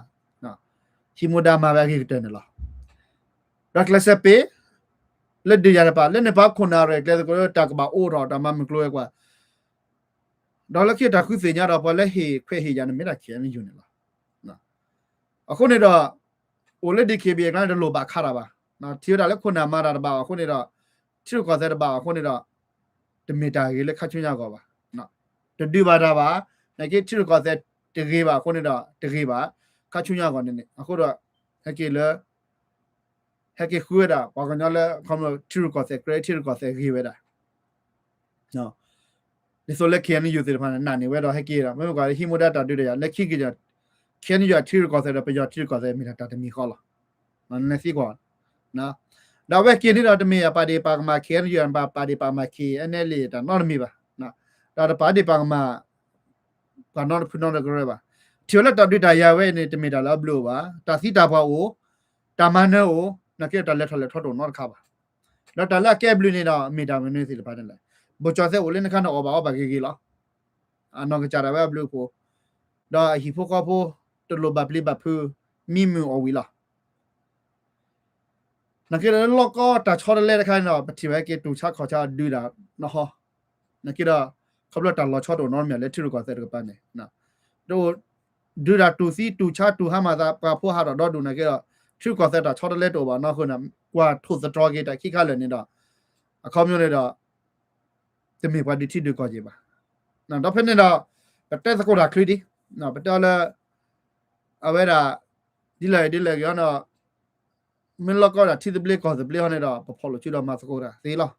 ဟံးမူဒါမၤဝဲအဂ့ၤကတၢၢ်န့ၣ်လီၤ. ဒီးကျဲးစၢးပ့ၤ လၢဒုးယၤတကပၤ လၢန့ၣ်ပှၤခိၣ်နၢ်ရဲၣ်ကျဲၤသကိးလၢတၢ်ကဘၣ်အိၣ်ထီၣ်တၢ်မၤမုၢ်ကျိၤဝဲၤကွာ် ဒီးလၢခံတၢ်ဃုသ့ၣ်ညါဒီး ပှၤလၢဟ့ၣ်ခွဲးဟ့ၣ်ယာ်န့ၣ်မ့ၢ်ဒၣ် ခ့ၣ်အဲၣ်ယူၣ် န့ၣ်လီၤ. အဃိန့ၣ်ဒီး အိၣ်လၢ DKBA အကျါန့ၣ် တလိၣ်ဘၣ်ခးတၢ်ဘၣ်, ထံၣ်ဝဲဒၣ်လၢခိၣ်နၢ်မၤတၢ်တဘၣ်အဃိန့ၣ်ဒီး ထံရူၢ်ကီၢ်သဲးတဘၣ်အဃိန့ၣ်ဒီး တမ့ၢ်တၢ်ဂ့ၤလၢခါဆူညါအဂီၢ်ဘၣ်, တဒုးဘၣ်တၢ်ဘၣ်, နာ်က့ထံရူၢ်ကီၢ်သဲးတဂ့ၤဘၣ်အဃိန့ၣ်ဒီး တဂ့ၤဘၣ်, ခါဆူညါအဂီၢ်န့ၣ်န့ၣ် အဃိဒီး ဟဲက့ၤလၢ ဟဲက့ၤဃုဝဲဒၣ် ပှၤကညီလၢ ခီဖျိထံရူၢ်ကီၢ်သဲး ကြၢးထံရူၢ်ကီၢ်သဲးဂ့ၤဝဲဒၣ် ဒ်သိးလၢ ခ့ၣ်အဲၣ်ယူၣ် သ့ၣ်တဖၣ်န့ၣ် နာ်န့ၢ်ဝဲဒီး ဟဲက့ၤဒီး မ့ၢ်မ့ၢ်ကွၢ်လၢဟံးမူဒါတၢ်ဒုးတၢ်ယၤ လၢခံက့ၤဒီး ခ့ၣ်အဲၣ်ယူၣ် ထံရူၢ်ကီၢ်သဲးဒီး ပယီၤထံရူၢ်ကီၢ်သဲး မ့ၢ်ဒၣ်တၢ်တမံၤဃီလီၤ. နသံကွၢ် ဒီးအဝဲက့ၤန့ၣ်ဒီး တမ့ၢ်အပာ်ဒ့ၣ်ပာ်ကမၣ် ခ့ၣ်အဲၣ်ယူၣ် ပာ်ဒ့ၣ်ပာ်ကမၣ် ခ့ၣ်အဲၣ်ယူၣ် တၢ်နီတမံၤဘၣ်, ဒီးတပာ်ဒ့ၣ်ပာ်ကမၣ် ပှၤနီတဖုနီတကရၢဘၣ်. ထံၣ်ဝဲလၢတၢ်ဒုးတၢ်ယၤဝဲအံၤန့ၣ် တမ့ၢ်တၢ်လၢအဘျုးအိၣ်ဘၣ်, တၢ်သံတၢ်ပှၢ်အိၣ်, တၢ်မၤနၢၤအိၣ်, နာ်က့ဒီးတၢ်လဲၤထီၣ်လဲၤထီတအိၣ်နီတခါဘၣ်. ဒီးတၢ်လၢအကဲဘျုးန့ၣ်ဒီး မ့ၢ်တၢ်မနုၤသ့ၣ်တဖၣ်န့ၣ်လဲၣ်. ဘိၣ်ကၠီသဲးအိၣ်လၢနခါန့ၣ် အီၣ်ဘၣ်အီဘၣ်ဂ့ၤဂ့ၤလီၤ. အနီၢ်ကစၢ်ဒၣ်ဝဲအဘျုးအဖှိၣ်, ဒီးအဟံၣ်ဖိဃီဖိ တလိၣ်ဘၣ်ပျံၤဘၣ်ဖုး မံမုာ်အီၣ်ဝံၤလီၤ. နာ်က့ဒီးလၢလီၢ်ကီတၢ်ဆီတလဲတခါန့ၣ်ဒီး ပထံၣ်ဝဲက့ၤတူၢ်ဆါခီၣ်ဆါဒုးတၢ်နီၢ်ဟီ, နာ်က့ဒီး ခီဖျိတၢ်လီၤဆီတအိၣ်နီတမံၤလၢထံရူၢ်ကီၢ်သဲးတကပၤန့ၣ် ဒုးတၢ်တူၢ်သံတူၢ်ဆါတူၢ်ဟါမၢ်သး ပှၤဖိဟးထီၣ်ဒီဒူၣ်နာ်က့ဒီး ထံရူၢ်ကီၢ်သဲးတၢ်ဆီတလဲတအိၣ်ဘၣ်နီၢ်ဃိန့ၣ် ကွၢ်ထိၣ်သတြီၤက့ၤတၢ်ခံခါလၢာ်န့ၣ်ဒီး အခီပညီန့ၣ်ဒီး တမ့ၢ်ပှၤဒုးထံဒုးကီၢ်က့ၤဘၣ်. ဒီးဖဲန့ၣ်ဒီး ပတဲသကိးတၢ်ချုးဒံး, ပတဲအီၤလၢ အဝဲဒၣ် ဒ်လဲၣ်ဒ်လဲၣ်ဂ့ၤအီၤဒီး မ့ၢ်လီၢ်ကီဒၣ်ထံသဘျ့ကီၢ်သဘျ့ဟီန့ၣ်ဒီး ပဖီၣ်လိာ်စုဒီးမၤသကိးတၢ်သ့လီၤ.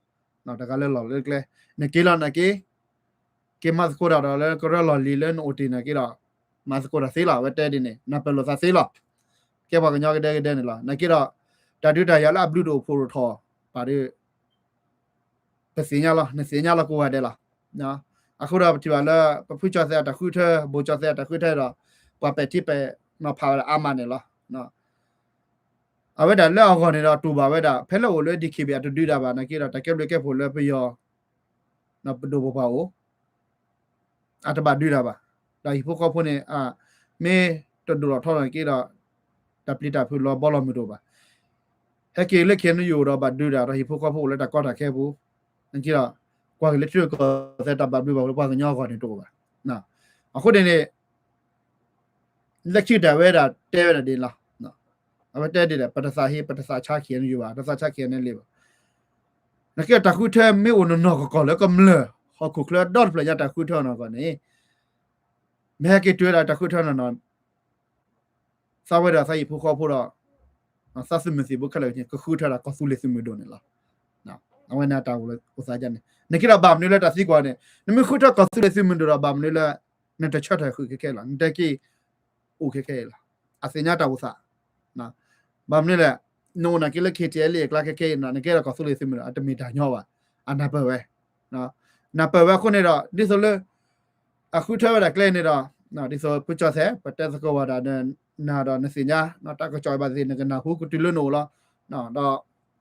တဂၤလၢလီၢ်လၢကျဲ နက့ၤလီၤနာ်က့ က့ၤမၤသကိးတၢ်ဒီးလၢကရၢလီၢ်လံၤလၢနအိၣ်တ့ၢ်နာ်က့ဒီး မၤသကိးတၢ်သ့လီၤ. အဝဲတဲဒ်န့ၣ် နၢ်ပၢၢ်လိာ်သးသ့လီၤ. ကဲပှၤကညီကဒဲကဒဲန့ၣ်လီၤ. နာ်က့ဒီး တၢ်ဒုးတၢ်ယၤလၢအဘျုးတအိၣ်ဖှိၣ်တအိၣ်ထီၣ်ဘၣ်ဒီး ပသ့ၣ်ညါလီၤ, နသ့ၣ်ညါလီၤကိးဂၤဒဲးလီၤ. အဃိဒီးပထံၣ်ဘၣ်လၢ ပဖုကၠီသဲးအတၢ်ဃုထၢ ဘိၣ်ကၠီသဲးအတၢ်ဃုထၢဒီး ပှၤပဲာ်ထံပဲာ်နီၤဖးဝဲဒၣ်အါမးန့ၣ်လီၤ. အဝဲဒၣ်လၢအဂီၢ်န့ၣ်ဒီးတူၢ်ဘၣ်ဝဲဒၣ် ဖဲလၢအိၣ်လၢ DKBA အတဒုးတၢ်ဘၣ်နာ်က့ဒီး တၢ်ကဲဘျုးကဲဖှိၣ်လၢပယီၤ ပဒိၣ်ပပှၢ်အိၣ် အတဘၣ်ဒုးတၢ်ဘၣ်. ဒီးဟံၣ်ဖိဃီဖိန့ၣ် မ့ၢ်တဒိၣ်ထီၣ်ထီနာ်က့ဒီး တၢ်ပျံၤတၢ်ဖုးလီၤဘီလီၤမုၢ်တအိၣ်ဘၣ်. ဟဲက့ၤလၢ ခ့ၣ်အဲၣ်ယူၣ် ဒီးဘၣ်ဒုးတၢ်ဒီးဟံၣ်ဖိဃီဖိအိၣ်လၢတၢ်ကီတၢ်ခဲပူၤ နာ်က့ဒီး ကွၢ်က့ၤလၢထံရူၢ်ကီၢ်သဲးတၢ်ဘၣ်ဘျုးဘၣ်ဖှိၣ်လၢပှၤကညီအဂီၢ်န့ၣ်တအိၣ်ဘၣ်. အဃိန့ၣ်န့ၣ် လၢခံတၢ်ဝဲဒၣ်တဲဝဲဒၣ်ဒ်န့ၣ်လီၤ. အဝဲတဲဒ်လဲၣ် ပတသးဟ့ ပတသးဆါ ခ့ၣ်အဲၣ်ယူၣ် ဘၣ်, တသးဆါ ခ့ၣ်အဲၣ်ယူၣ် ဘၣ်. နာ်က့တၢ်ဃုထၢမ့ၢ်အိၣ်နီၢ်နီၢ်ကီၢ်ကီၢ်လၢကမျၢၢ် ဟီၣ်ခိၣ်ချၢဒီတဖျၢၣ်ညါတၢ်ဃုထၢနီၢ်ကီၢ်န့ၣ် မ့ၢ်ဟဲက့ၤတုၤဝဲဒၣ်တၢ်ဃုထၢနီၢ်နီၢ် သးဝဲဒၣ်သးဟံၣ်ဖိဃီဖိဒီး သးသုးမုၢ်သံၣ်ဘိခဲလၢာ်က့ၤ ကဃုထၢဒၣ်ကီၢ်သူလ့ၤသုးမုၢ်ဒိၣ်န့ၣ်လီၤ. အဝဲန့ၣ်တၢ်အိၣ်သးဒ်န့ၣ် နာ်က့ဒီးဘၣ်မနုၤလၢတၢ်သံကွၢ်န့ၣ် နမ့ၢ်ဃုထၢကီၢ်သူလ့ၤသုးမုၢ်ဒိၣ်ဒီးဘၣ်မနုၤလၢ နတဆၢထၢၣ်ဃုာ်ခဲခဲလီၤ, နတက့ၢ်အိၣ်ခဲခဲအံၤလီၤ. အသ့ၣ်ညါတၢ်အိၣ်သး ဘၣ်မနုၤလဲၣ်, နအိၣ်နာ်က့လၢ ခ့ၣ်ထံၣ်အဲလ်အ့ၣ် အကျါခဲခဲအံၤန့ၣ် နကဲဒီးကီၢ်သူလ့ၤသုးမုၢ်ဒိၣ် အတမ့ၢ်တၢ်ညီဘၣ်. အနၢ်ပၢၢ်ဝဲ, နၢ်ပၢၢ်ဝဲအဃိန့ၣ်ဒီး ဒ်သိးလၢ အဃုထၢဝဲဒၣ်ကျဲန့ၣ်ဒီး ဒ်သိးဖုကၠီသဲး ပတဲသကိးဝဲဒၣ်ဒီး နၤဒီးနသ့ၣ်ညါ တၢ်ကစီၣ်ဘၣ်သ့ၣ် နကနၢ်ဟူကတုၤလၢနအိၣ်လီၤ.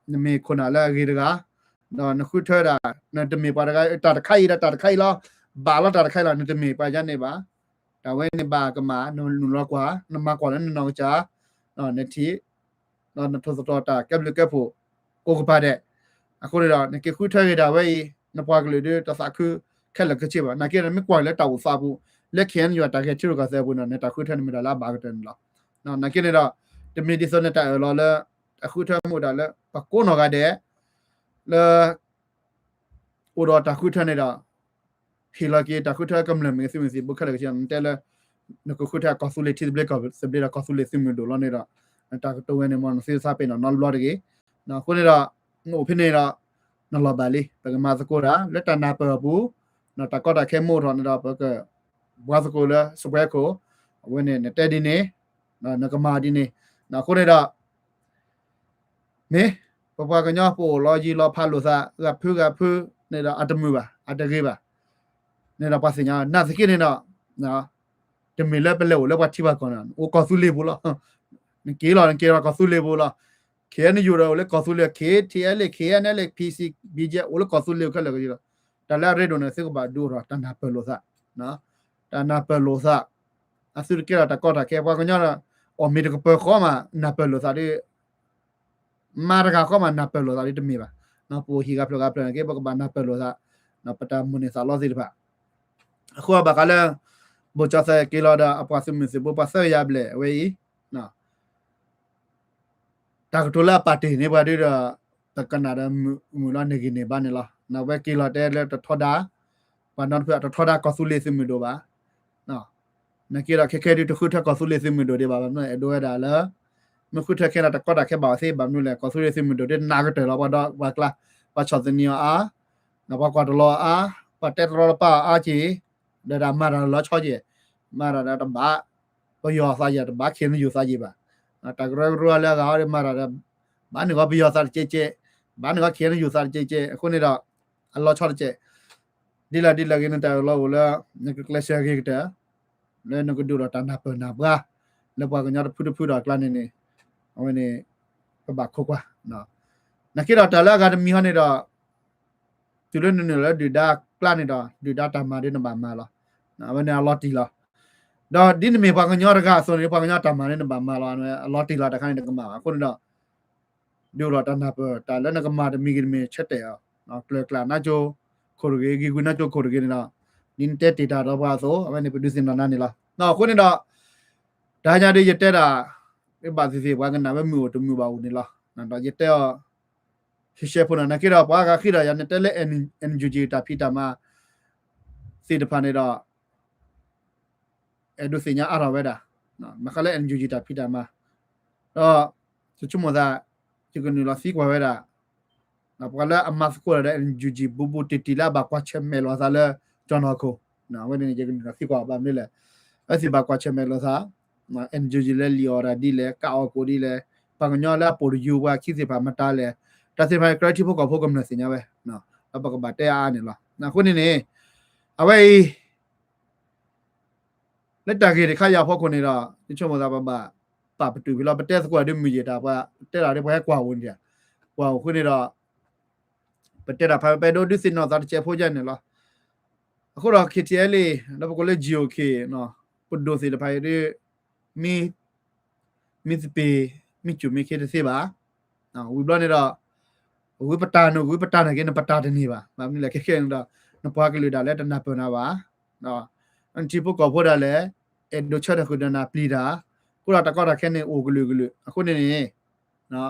ဒီးနမ့ၢ်ခိၣ်နၢ်လၢအဂ့ၤတဂၤ ဒီးနဃုထၢဒၣ် နတမ့ၢ်ပှၤတဂၤ တၢ်တခါအံၤဒီးတၢ်တခါအံၤလီၤ, ဘၣ်လီၤတၢ်တခါအံၤလီၤ, နတမ့ၢ်ပှၤယါန့ၣ်ဘၣ်. တၢ်ဝဲန့ၣ်ဘၣ်ကမၣ် နနုာ်လီၤကွၢ် နမၤကွၢ်လၢနနီၢ်ကစၢ် နထံၣ် ဒီးနထိၣ်သတြီၤတၢ်ကဲဘျုးကဲဖှိၣ် အိၣ်ကပၤဒဲး. အဃိန့ၣ်ဒီး နက့ၤဃုထၢက့ၤဒၣ်ဝဲအံၤ နပှၤကလုာ်ဒီးတသးခုခဲလၢာ်ခဲဆ့ဘၣ်. နာ်က့ဒီး နမ့ၢ်ကွၢ်က့ၤလၢတၢ်အိၣ်သးပူၤ လၢ ခ့ၣ်အဲၣ်ယူၣ် တၢ်ဂဲၤထံရူၢ်ကီၢ်သဲးအပူၤန့ၣ် နတၢ်ဃုထၢန့ၣ်မ့ၢ်တၢ်လၢအဘၣ်ကတၢၢ်န့ၣ်လီၤ. နာ်က့န့ၣ်ဒီး တမ့ၢ်ဒ်သိးနတၢ်အၢၣ်လီၤလၢ တၢ်ဃုထၢမ့ၢ်အိၣ်ဒၣ်လၢ ပကိးနီၢ်ဂၤဒဲး လၢ အိၣ်ဒီးတၢ်ဃုထၢန့ၣ်ဒီး ဟ့ၣ်လီၤက့ၤတၢ်ဃုထၢကမျၢၢ်မ့ၢ်ဂ့ၤ သုးမုၢ်သံၣ်ဘိခဲလၢာ်ခဲဆ့ နတဲလၢ နကဃုထၢကီၢ်သူလ့ၤထံသဘျ့ကီၢ်သဘျ့ဒီးကီၢ်သူလ့ၤသုးမုၢ်ဒိၣ်လီၤန့ၣ်ဒီး တၢ်ကတိၤဝဲန့ၣ် မ်နသုတသးပ့ၤနီၣ်နီတဘျီတဂ့ၤ. အဃိန့ၣ်ဒီး နအိၣ်ဖဲန့ၣ်ဒီး နလီၤဘၣ်လံ ပကမၤသကိးတၢ် လၢတၢ်နၢ်ပၢၢ်အပူၤ တၢ်ကီတၢ်ခဲမ့ၢ်အိၣ်ထီၣ်န့ၣ်ဒီး ပက ဘှါသကိးလၢစပွဲခိၣ် အဝဲန့ၣ် နတဲဒ်န့ၣ် နကမၤဒ်န့ၣ် အဃိန့ၣ်ဒီး မ့ၢ် ပပှၤကညီပအိၣ်လီၤယံၤလီၤဖးလိာ်သး ဂၤဖုဂၤဖုန့ၣ်ဒီး အတမုာ်ဘၣ် အတဂ့ၤဘၣ် န့ၣ်ဒီးပှၤသ့ၣ်ညါ နာ်သက့န့ၣ်ဒီး တမ့ၢ်လၢပလဲၤအိၣ်လၢပှၤထံပှၤကီၢ်န့ၣ် အိၣ်ကီၢ်သူလ့ၤပူၤလီၤ. နက့ၤလီၤ နက့ၤလီၤကီၢ်သူလ့ၤပူၤလီၤ. ခ့ၣ်အဲၣ်ယူၣ်ဒီးအိၣ်လၢကီၢ်သူလ့ၤ ခ့ၣ်ထံအဲၣ်လ့ၣ် ခ့ၣ်အဲၣ်လ့ၣ် ဖံစံၣ် ဘံၣ်ကဲ အိၣ်လၢကီၢ်သူလ့ၤခဲလၢာ်ခဲဆ့လီၤ. တၢ်လၢအရ့ဒိၣ်န့ၣ် သုကဘၣ်ဒုးအိၣ်ထီၣ် တၢ်နၢ်ပၢၢ်လိာ်သး တၢ်နၢ်ပၢၢ်လိာ်သး အသုတကဲထီၣ်တၢ်ကီတၢ်ခဲ ပှၤကညီဒီး အီၣ်မ့ၤတကပၤဃီမး နၢ်ပၢၢ်လိာ်သးဒီး မၤတဂၤဃီမး နၢ်ပၢၢ်လိာ်သးဒီးတမ့ၢ်ဘၣ်. ပအိၣ်ဟံၣ်ဂၤဖျၢၣ်ဂၤဖျၢၣ်န့ၣ်က့ ပကဘၣ်နၢ်ပၢၢ်လိာ်သး ပတၢ်မိၣ်န့ၢ်သးလီသ့ၣ်တဖၣ် အဃိဘၣ်ဃးလၢ ဘိၣ်ကၠီသဲးက့ၤလီၤဒီးအပှၤသုးမုၢ်သံၣ်ဘိပှၤသၢကယၤဘျဲၣ်အဝဲအံၤ တၢ်ကတိၤလၢအပာ်တ့ၢ်န့ၢ်ပှၤဒ်ဒီး ပကနၣ်ဒီးမုာ်လီၤန့ၢ်ဂံၢ်န့ၢ်ဘါန့ၣ်လီၤ. နဝဲက့ၤလီၤတဲလၢတထီဒါ ပှၤနီတဖုအတထီဒါကီၢ်သူလ့ၤသုးမုၢ်ဒိၣ်ဘၣ်. နာ်က့ဒီး ခဲခဲဒုးတဃုထၢကီၢ်သူလ့ၤသုးမုၢ်ဒိၣ်ဒံးဘၣ် ဘၣ်မနုၤအဲၣ်ဒိးဝဲဒၣ်လၢ မ့ၢ်ဃုထၢခဲဒီးတၢ်ကီတၢ်ခဲဘၣ်အီၤသ့ ဘၣ်မနုၤလဲၣ် ကီၢ်သူလ့ၤသုးမုၢ်ဒိၣ်ဒ်နးကတၢၢ်လီၤ ပှၤဒီပှၤကျါ ပှၤဆီၣ်သနံးအီၤအါ ပှၤကွၢ်တလီၤအါ ပှၤတဲတရီတပါအါက့ၤ ဒီးတၢ်မၤတၢ်လီၤဆီက့ၤ မၤတၢ်ဒီးတဘၣ် ပယီၤသးယံၤ တဘၣ်ခ့ၣ်အဲၣ်ယူၣ်သးယံၤဘၣ်. တၢ်ကရၢကရိလၢအဂၤအီၤဒီးမၤတၢ်ဒီး ဘၣ်န့ၢ်ဂီၤပယီၤသးတကဲကဲ ဘၣ်န့ၢ်ဂီၤခ့ၣ်အဲၣ်ယူၣ်သးတကဲကဲ အဃိန့ၣ်ဒီး အလီၤဆီတကဲ ဒ်လဲၣ်ဒ်လဲၣ်ဂ့ၤ နတၢ်အၢၣ်လီၤအိၣ်လၢ နကကျဲးစၢးဂ့ၤကတၢၢ် လၢနကဒုးအိၣ်ဒီးတၢ်နၢ်ပၢၢ်နၢ်ဘှါ လၢပှၤကညီတဖုတဖုဒီးအကျါန့ၣ်န့ၣ် အဝဲန့ၣ် ပဘၣ်ခိးကွၢ် နာ်က့ဒီးတၢ်လၢအဂၤတမံၤဟီန့ၣ်ဒီး တုၤလၢနနုာ်လၢဒုၣ်ဒါကျါန့ၣ်ဒီး ဒုၣ်ဒါတၢ်မၤဒ်နဘၣ်မၤလီၤ. အဝဲန့ၣ်အလီၤတံၢ်လီၤ. ဒီးဒ်နမ့ၢ်ပှၤကညီတဂၤအသိးန့ၣ် ပှၤကညီတၢ်မၤဒ်နဘၣ်မၤလီၤ အလီၤတံၢ်လီၤ တၢ်ခါန့ၣ်တကမၣ်ဘၣ် အဃိန့ၣ်ဒီး ဒုးအိၣ်ဒီးတၢ်နၢ်ပၢၢ်တၢ်လၢနကမၤတမံၤဂ့ၤတမံၤ ဆၢတဲာ်အီၤ ကျၢၤကျၢ်နါကၠိခိၣ်တဂ့ၤ ဂ့ၤကွံာ်နါကၠိခိၣ်တဂ့ၤန့ၣ်ဒီး ဒ်နတဲတ့ၢ်တၢ်ဒီးပှၤအသိး အဝဲန့ၣ်ပဒုးသ့ၣ်နီၣ်နၤန့ၣ်လီၤ. အဃိန့ၣ်ဒီး တဟါညါဒ်ယတဲဒၣ် ဘၣ်သ့ၣ်သ့ၣ်ပှၤကနၣ်ဝဲမုာ်အိၣ်တမုာ်ဘၣ်အိၣ်န့ၣ်လီၤ. ဒီးယတဲအီၤ ရှဲရှဲဖိန့ၣ် နာ်က့ဒီးပှၤဂၤဃ့ဒီးယၤန့ၣ် တဲလၢ NUG တၢ်ဖံးတၢ်မၤသ့ၣ်တဖၣ်န့ၣ်ဒီး အဲၣ်ဒိးသ့ၣ်ညါအါထီၣ်ဝဲဒၣ် ဘၣ်ဃးလၢ NUG တၢ်ဖံးတၢ်မၤ ဒီး ယဆိကမိၣ်သး ယကနုာ်လီၤသံကွၢ်ဝဲဒၣ် ပှၤလၢအမၤသကိးတၢ်ဒီး NUG ဘူးဘူးတံၢ်တံၢ်လၢအဘၣ်ကွၢ်ဆၢၣ်မဲာ်လိာ်သးလၢ ကၠီၣ်နီၢ်ခိၣ် အဝဲန့ၣ် ယကနုာ်လီၤသံကွၢ်ဘၣ်မနုၤလဲၣ် အဝဲသ့ၣ်ဘၣ်ကွၢ်ဆၢၣ်မဲာ်လိာ်သး NUG လၢလံၣ်အီၣ်တၢ်ဒ်လဲၣ် ကးအီၣ်ကိးဒ်လဲၣ် ပှၤကညီလၢအပိာ်တယူၤပှၤခံသ့ၣ်တဖၣ်မတၤလဲၣ် တၢ်သ့ၣ်တဖၣ်န့ၣ် ကြၢးထံဖိကီၢ်ဖိကမျၢၢ်သ့ၣ်ညါဝဲ ဒီးပကဘၣ်တဲအါအါန့ၣ်လီၤ. အဃိန့ၣ်န့ၣ် အဝဲအံၤ လၢတၢ်ဂ့ၢ်တခါအံၤအဖီခိၣ်န့ၣ်ဒီး ယဆိကမိၣ်သးပဘၣ်ပာ်ပတုာ်ဖဲလီၤ ပတဲသကိးဒ်မုၢ်ယ့ၢ်တၢ် ပှၤတဲတၢ်ဒ်ပှၤဟဲကွၢ်အိၣ်န့ၣ် ကွၢ်အိၣ်ဃုာ်န့ၣ်ဒီး ပတဲတၢ်ဖး ပအဲၣ်ဒိးဒုးသ့ၣ်နီၣ်သးတစဲးဖိယါန့ၣ်လီၤ. အဃိဒီး KTLA ဒီးပကိးလၢ GOK ပဒိၣ်သ့ၣ်တဖၣ်အံၤဒ် မ့ၢ် မ့ၢ်သပ့ၤ မ့ၢ်စူၣ်မ့ၢ်ခ့တသ့ဘၣ်. ဝံၤဘျီန့ၣ်ဒီး ဂုၤပတၢ်နဂုၤပတၢ်န့ၣ်က့ နပတၢ်တန့ၢ်ဘၣ်. ဘၣ်မနုၤလဲၣ် ခဲခဲန့ၣ်ဒီး နပှၤကလုာ်ဒၣ်လဲာ်တနၢ်ပၢၢ်နၤဘၣ်. နထံဖိကီၢ်ဖိဒၣ်လဲာ် အဲၣ်ဒိးဆၢထၢၣ်ဃုာ်ဒီးနၤပျံၤတၢ် အဃိဒီးတၢ်ကီတၢ်ခဲန့ၣ်အိၣ်ကလုာ်ကလုာ် အဃိန့ၣ်န့ၣ်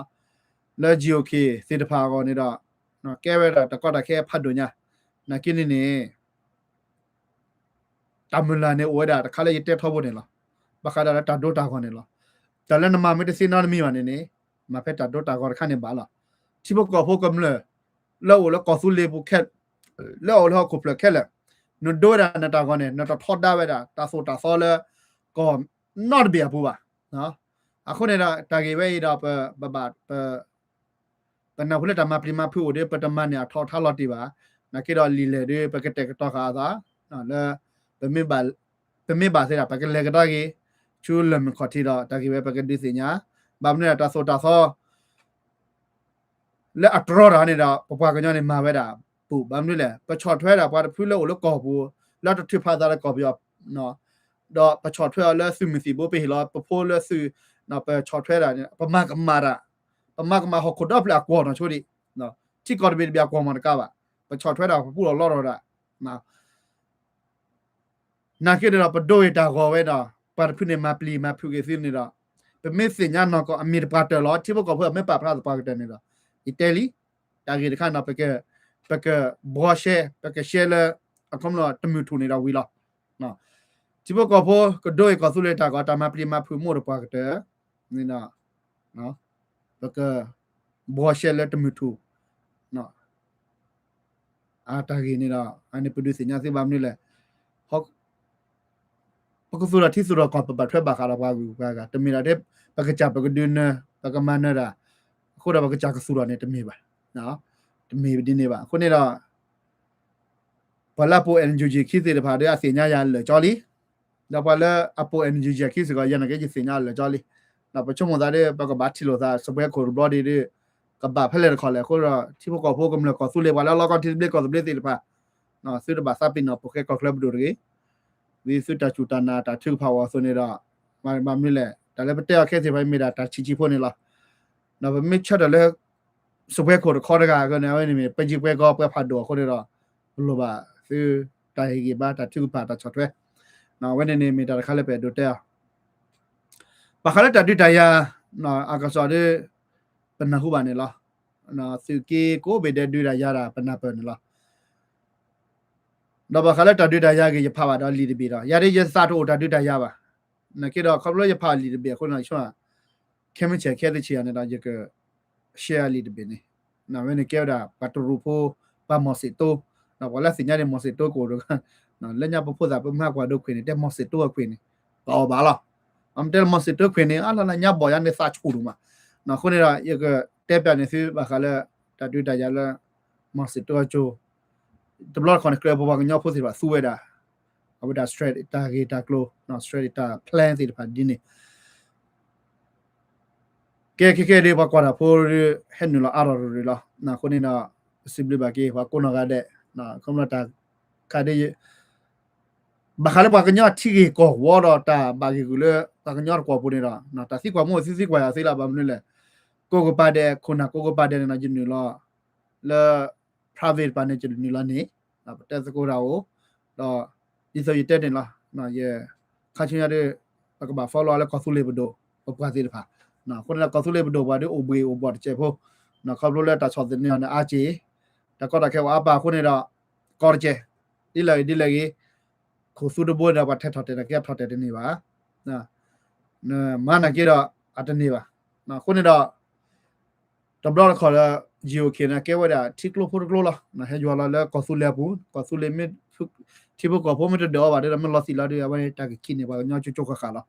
လၢ GOK သ့ၣ်တဖၣ်အဂီၢ်န့ၣ်ဒီး ကဲဝဲဒၣ်တၢ်ကီတၢ်ခဲဖးဒိၣ်ညါ နာ်က့န့ၣ်န့ၣ် တၢ်မုၢ်လၢ်န့ၣ်အိၣ်ဝဲဒၣ်တခါလၢယတဲထီဘိန့ၣ်လီၤ. ဘၣ်ဃးဒီးတၢ်ဒိတၢ်ဂီၤန့ၣ်လီၤ. တၢ်လၢနမၤမ့ၢ်တသ့နီတမံၤဘၣ်န့ၣ်န့ၣ် မၤဖဲတၢ်ဒိတၢ်ဂီၤတခါန့ၣ်ဘၣ်လီၤ. ထံဖိကီၢ်ဖိကမျၢၢ် လၢအအိၣ်လၢကီၢ်သူလ့ၤပူၤခဲ လၢအအိၣ်လၢဟီၣ်ခိၣ်ဖျၢၣ်ခဲလၢာ် နဒိဝဲဒၣ်နတၢ်ဂီၤန့ၣ် နတထီဒါဝဲဒၣ် တၢ်သိၣ်တၢ်သီလၢ ကီၢ်နီတဘ့ၣ်အပူၤဘၣ်. အဃိန့ၣ်ဒီး တၢ်ဂ့ၢ်ဝဲအံၤဒီး ပဘၣ် ပ ပနၢ်ဟူလၢတၢ်မၤပျံၤမၤဖုးအိၣ်ဒီး ပတမၤန့ၢ်အထီအထါလီၤတံၢ်ဘၣ်. နာ်က့ဒီးလံာ်လဲၢ်ဒီး ပကတဲာ်ကတီၤဃာ်အသး လၢ ပမ့ၢ်ဘၣ်သ့ဒၣ် ပကလဲၤကဒါက့ၤ ဆူလၢၢ်မုၢ်ခီၣ်ထံးဒီး တၢ်ဂ့ၢ်ဝဲပကဒုးသ့ၣ်ညါ, ဘၣ်မနုၤလဲၣ်တၢ်သိၣ်တၢ်သီ လၢအတြီတၢ်န့ၣ်ဒီး ပပှၤကညီန့ၣ်မၤဝဲဒၣ်ပူၤ, ဘၣ်မနုၤလဲၣ် ပဆီၣ်ထွဲဒၣ်ပှၤတဖုလၢအိၣ်လၢကီၢ်ပူၤ, လၢတထုးဖးသးလၢကီၢ်ပယီၤ, ဒီးပဆီၣ်ထွဲအီၤလၢသုးမုၢ်သံၣ်ဘိ ပဟ့ၣ်လီၤပဖိလၢသုး, ပဆီၣ်ထွဲဒၣ်န့ၣ် ပမၤကမၣ်တၢ်, ပမၤကမၣ်ဟီၣ်ခိၣ်ဒီဖျၢၣ်အကွီၢ်နီၢ်ဆိဒံး, ထံကီၢ်တဘ့ၣ်တဘ့ၣ်အကွီၢ်မီၢ်တကးဘၣ်, ပဆီၣ်ထွဲဒၣ်ပပူၢ်လီၤလီထီၣ်ဒၣ် နာ်က့န့ၣ်ဒီး ပဒိဂ့ၤတၢ်ဂီၤဝဲဒီး ပှၤတဖုန့ၣ်မၤပျံၤမၤဖုးက့ၤသုန့ၣ်ဒီး ပမ့ၢ်သ့ၣ်ညါနီၢ်ကီၢ်အမ့ၢ်တပှၤတၢၢ်လီၤ, ထံဖိကီၢ်ဖိအမ့ၢ်ပာ်ဖျါသပှၢ်ကတၢၢ်န့ၣ်ဒီး ယတဲလံ, တၢ်ဂ့ၢ်တခါန့ၣ်ဒီး ပက ပကဘှီရှဲ ပကရှဲလၢ အခီပညီတမုာ်ထူၣ်န့ၣ်ဒီးဝံၤလီၤ. ထံဖိကီၢ်ဖိကဒိဂ့ၤကီၢ်သူလ့ၤတၢ်ဂီၤ တၢ်မၤပျံၤမၤဖုးမိၢ်တပှၤကတၢၢ်န့ၣ်ဒီး ပက ဘှီရှဲလၢတမုာ်ထူၣ် အတၢ်ဂ့ၢ်န့ၣ်ဒီး အန့ၣ်ပဒုးသ့ၣ်ညါသုဘၣ်မနုၤလဲၣ်, ပကသူၣ်ထီၣ်ထံသူၣ်ထီၣ်ကီၢ် ပဘၣ်ထွဲဘၣ်ဃးဒီးပှၤဂုၤပှၤဂၤ တမ့ၢ်ဒၣ်ထဲ ပကစၢ်ပကဒုးနၢၤ ပကမၤနၢၤတၢ် အဃိဒီးပကစၢ်ကသူၣ်ထီၣ်န့ၣ်တမ့ၢ်ဘၣ်, တမ့ၢ်ဒ်န့ၣ်ဘၣ်. အဃိန့ၣ်ဒီး ပှၤလၢအပိာ် NUG ခံသ့ၣ်တဖၣ်ဒီး အသ့ၣ်ညါယၤလၢာ်ကၠီလံ, ဒီးပှၤလၢအပိာ် NUG ခံစ့ၢ်ကီး ယၤနာ်က့ယသ့ၣ်ညါလၢာ်ကၠီလံ. ဒီးပဆိကမိၣ်သးဒီး ပကဘၣ်ထံၣ်လိာ်သး စပွဲခိၣ်တဘျီဒံးဒီး ကဘၣ်ဖဲလဲၣ်တခီလဲၣ်. အဃိဒီး ထံဖိကီၢ်ဖိကမျၢၢ်ကီၢ်သူလ့ၤ ပှၤလၢအလီၢ်ကီၢ်ထံသဘျ့ကီၢ်သဘျ့သ့ၣ်တဖၣ် သုတဘၣ်သးပ့ၤနီၣ်ဖိၣ်ဃဲကီၢ်ချၢပဒိၣ်တဂ့ၤ, ဒ်သုတၢ်စူၢ်တၢ်နာ်တၢ်ထုကဖၣ်အဂီၢ်အသိးန့ၣ်ဒီး ဘၣ်မနုၤလဲၣ် တၢ်လၢပတဲအီၤခဲသ့ၣ်တဖၣ် မ့ၢ်ဒၣ်တၢ်ဆံးဆံးဖိန့ၣ်လီၤ. ဒီးပမ့ၢ်ဆၢထၢၣ်လၢ စပွဲခိၣ်တခီတဂၤအဂီၢ်န့ၣ် အဝဲန့ၣ်မ့ၢ် ပကံပှဲၤကီပှဲၤဖးဒိၣ်အဃိန့ၣ်ဒီး ပလိၣ်ဘၣ်သုတၢ်ဟ့ၣ်ဂံၢ်ဘါ တၢ်ထုကဖၣ် တၢ်ဆီၣ်ထွဲ, အဝဲန့ၣ်န့ၣ် မ့ၢ်တၢ်တခါလၢပအဲၣ်ဒိးတဲအီၤ ဘၣ်ဃးလၢတၢ်ဒုးတၢ်ယၤ အကစီၣ်ဒီး ပနၢ်ဟူဘၣ်န့ၣ်လီၤ. သုးက့ကိးဘ့ၣ်ဒဲးဒုးတၢ်ယၤဒၣ် ပနၢ်ပၢၢ်န့ၣ်လီၤ. ဒီးဘၣ်ဃးလၢတၢ်ဒုးတၢ်ယၤဂ့ၤ ယဖးဘၣ်ဒီးလံာ်တဘ့ၣ်ဒီး ယၤဒ်ယသးတအိၣ်တၢ်ဒုးတၢ်ယၤဘၣ်. နာ်က့ဒီး ခီဖျိယဖးလံာ်တဘ့ၣ်အဃိန့ၣ် ယဆိကမိၣ် ခဲမုၢ်ဆဲးခဲတဆံးအံၤန့ၣ်ဒီး ယက share လံာ်တဘ့ၣ်န့ၣ်, အဝဲန့ၣ်ကဲဝဲဒၣ် ပှၤတရူးဖိ ပှၤမီၢ်စ့းတိ, ပှၤလၢသ့ၣ်ညါန့ၣ် မီၢ်စ့းတိကအိၣ်ဒီး လၢညါပဖိသၣ်ပမါကွၢ်ဒိခွ့ၣ်န့ၣ် တဲမီၢ်စ့းတိအခွ့ၣ်န့ၣ် ပအီၣ်ဘၣ်လီၤ. အမ့ၢ်တဲလၢမီၢ်စ့းတိခွ့ၣ်န့ၣ် အလီၤလၢညါဘီၣ်ယါန့ၣ်သးဆူၣ်ဒိၣ်မး. အဃိန့ၣ်ဒီး ယကတဲပျးန့ၢ်သုဘၣ်ဃးလၢ တၢ်ဒုးတၢ်ယၤလၢ မီၢ်စ့းတိအကၠိ တဘျီတခီန့ၣ် ကြၢးပပှၤကညီဖိသ့ၣ်တဖၣ်သူဝဲဒၣ် အဝဲဒၣ် strategy တၢ်ဂ့ၢ်တၢ်ကျိၤ strategy တၢ် plan သ့ၣ်တဖၣ်ဒ်န့ၣ် ကဲခဲကဲဒ်ပှၤကွၢ်တၢ်ဖိဒီး ဟဲနုာ်လီၤအါထီၣ်ရူၤရူၤလီၤ. အဃိန့ၣ်ဒီး ပစံးဘျုးဘၣ်က့ၤ ပှၤကိးနီၢ်ဂၤဒဲး ခီဖျိတၢ်ခါဒ် ဘၣ်ဃးလၢပှၤကညီထံဂ့ၢ်ကီၢ်ဝီဒီး တၢ်ဘၣ်ဂ့ၢ်ဂူာ်လၢ ပှၤကညီတကွီၢ်ပူၤန့ၣ်ဒီး တၢ်သံကွၢ်မ့ၢ်သုသံကွၢ်ယၤသ့လီၤ. ဘၣ်မနုၤလဲၣ် ကိးကပၤဒဲး ခိၣ်နၢ်ကိးကပၤဒဲးန့ၣ်ဒီး ယနုာ်လီၤ လၢ private တပၤန့ၣ် ယနုာ်လီၤန့ၣ် ပတဲသကိးတၢ်အိၣ် ဒီး ဒ်သိးယတဲန့ၣ်လီၤ ယ ခါဆူညါဒီး ပကဘၣ် follow လၢကီၢ်သူလ့ၤပဒိၣ် ပပှၤသ့ၣ်တဖၣ် အဃိန့ၣ်ဒီး ကီၢ်သူလ့ၤပဒိၣ်ပှၤဒ်အိၣ်ဘှံးအိၣ်ဘှီၣ်တစဲးဖိ ခီဖျိလၢတၢ်ဆီၣ်သနံးအီၤန့ၣ်အါက့ၢ် တၢ်ကီတၢ်ခဲအိၣ်အါပာ်အဃိန့ၣ်ဒီး ကီတစဲး ဒ်လဲၣ်ဂ့ၤဒ်လဲၣ်ဂ့ၤ ခိၣ်သူတဘိဒီး ပှၤထဲးထီၣ်တဲာ်တၢ်က့ အထီၣ်တဲာ်တန့ၢ်ဘၣ် မၤနာ်က့ဒီး အတန့ၢ်ဘၣ်. အဃိန့ၣ်ဒီး တဘျီတခီၣ်ဒီး GOK န့ၣ် ကဲဝဲဒၣ်ထံကျိဖိတကျိလီၤ. ဟဲယွၤလီၤလၢကီၢ်သူလ့ၤအပူၤ ကီၢ်သူလ့ၤ ထံဖိကီၢ်ဖိမ့ၢ်တဒၢးအီၤဘၣ်ဒီး မ့ၢ်လီၤသံးလီၤဒီး အဝဲတၢ်ကခံးန့ၢ်ပှၤကညီကၠိကၠိဃၣ်ဃၣ်လီၤ.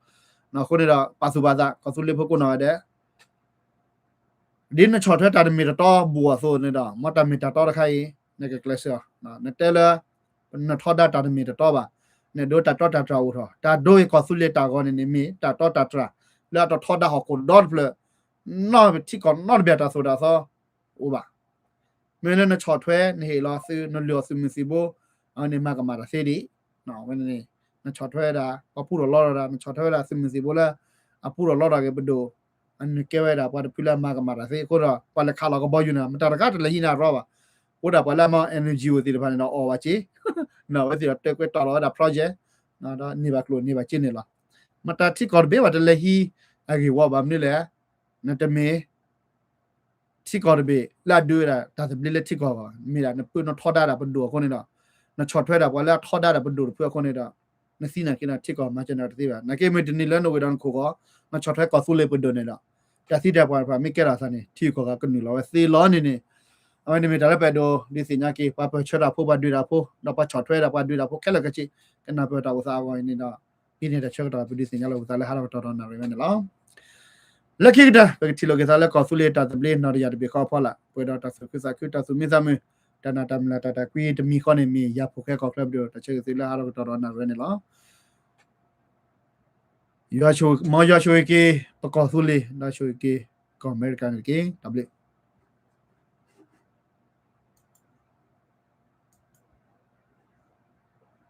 အဃိန့ၣ်ဒီး ပာ်သူၣ်ပာ်သး ကီၢ်သူလ့ၤဖိကိးနီၢ်ဂၤဒဲး ဒ်နဆီၣ်ထွဲတၢ်တမ့ၢ်တတီဘူးအသိးန့ၣ်ဒီး မ်တၢ်မ့ၢ်တၢ်တီတခါအံၤ နကကျဲးစၢးအီၤ နတဲလၢ နထီဒါတၢ်တမ့ၢ်တတီဘၣ်, နဒိးတၢ်တီတၢ်တြၢ်အိၣ်ထီၣ် တၢ်ဒိအံၤကီၢ်သူလ့ၤတၢ်ဂီၤန့ၣ်န့ၣ် မ့ၢ်တၢ်တီတၢ်တြၢ် လၢအတထီဒါဟီၣ်ခိၣ်ဒီတဖျၢၣ် နီၢ်ထံကီၢ်နီတဘ့ၣ်တၢ်သိၣ်တၢ်သီ အိၣ်ဘၣ်. မ့ၢ်လၢနဆီၣ်ထွဲ နဟ့ၣ်လီၤသုး နလုၢ်အီၣ်သုးမုၢ်သံၣ်ဘိ အဝဲန့ၣ်မၤကမၣ်တၢ်သ့ဒံး ဝဲန့ၣ် နဆီၣ်ထွဲဝဲဒၣ် ပှၤပူထီၣ်လီထီၣ်ဒၣ် နဆီၣ်ထွဲဝဲဒၣ်သုးမုၢ်သံၣ်ဘိလၢ အပူထီၣ်လီထီၣ်က့ၤပဒိၣ် အနကဲဝဲဒၣ်ပှၤတဖုလၢအမၤကမၣ်တၢ်သ့ အဃိဒီး ပှၤလဲၤခးလီၤကဘီယူၤန့ၣ် မတၤတဂၤတလဲၤဟံးနၤရီဘၣ်. အိၣ်ဒၣ်ပှၤလၢအမၤ NGO သ့ၣ်တဖၣ်န့ၣ်ဒီးအီၣ်ဘၣ်က့ အဝဲသ့ၣ်ဒီးတဲကွဲးတီၢ်လီၤဝဲဒၣ် project ဒီးန့ၢ်ဘၣ်ကျိၣ်န့ၢ်ဘၣ်စ့န့ၣ်လီၤ. မတၤထံကီၢ်တဘ့ၣ်ဘၣ်တလဲၤဟံးအဂ့ၢ်ဝီဘၣ်မနုၤလဲၣ် နတမ့ၢ် ထံကီၢ်တဘ့ၣ်လၢအဒုးဝဲဒၣ်တၢ်သဘျ့လၢထံကီၢ်အဂီၢ် မ့ၢ်ဒၣ်နပၢနထီဒါဒၣ်ပဒိၣ်အဃိန့ၣ်ဒီး နဆီၣ်ထွဲဒၣ်ပှၤလၢအထီဒါဒၣ်ပဒိၣ်တဖုအဃိန့ၣ်ဒီး နသံနာ်က့ဒီးထံကီၢ်မၤစၢၤနၤတသ့ဘၣ်. နာ်က့မ့ၢ်တနံၤလၢနဝ့ၢ်ဒီးနခိၣ်ဂီၤ နဆီၣ်ထွဲကီၢ်သူလ့ၤပဒိၣ်န့ၣ်ဒီး တၢ်သံတၢ်ပှၢ်တဖၣ်မ့ၢ်ကဲထီၣ်အသးန့ၣ် ထံဂုၤကီၢ်ဂၤကနုာ်လီၤဝဲသ့လီၤန့ၣ်န့ၣ် အဝဲန့ၣ်မ့ၢ်တၢ်လၢပအဲၣ်ဒိးဒုးသ့ၣ်ညါက့ၤ ပှၤပၢၢ်ဆၢတၢ်ဖိ ပှၤဒုးတၢ်ဖိ ဒီးပှၤဆီၣ်ထွဲဒၣ်ပှၤဒုးတၢ်ဖိခဲလၢာ်ခဲဆ့ ကနၢ်ပၢၢ်တၢ်အိၣ်သးအဂီၢ်အံၤန့ၣ်ဒီး ဒ်န့ၣ်တၢ်ဆၢကတီၢ်ပဒုးသ့ၣ်ညါလီၤပသးလၢဟါလီၤကတီၢ်ဒီးနၣ်ရံၣ်ဝဲန့ၣ်လီၤ. လၢခံကတၢၢ် ပကထံၣ်လိာ်က့ၤသးလၢကီၢ်သူလ့ၤတၢ်သဘျ့နီၣ်တယၢ်တဘ့ၣ်ဃီအဖီလာ် ပှဲၤဒီးတၢ်သူၣ်ခုသးခု တၢ်သူၣ်မံသးမုာ် တၢ်နာ်တၢ်မုၢ်လၢ်တၢ်တၢ်ကွံတမံၤဃီန့ၣ် မ့ၢ်ယၤဖိၣ်ဃဲကီၢ်ချၢပဒိၣ် တၢ်ဆၢဂ့ၤသုလၢဟါလီၤကတီၢ်ဒီးနၣ်ရံၣ်ဝဲန့ၣ်လီၤ. မ်ယွၤဆိၣ်ဂ့ၤက့ၤ ပကီၢ်သူလ့ၤ ဒီးဆိၣ်ဂ့ၤက့ၤ ကီၢ်အမဲရကၤန့ၣ်တက့ၢ်. တၢ်ဘျုး.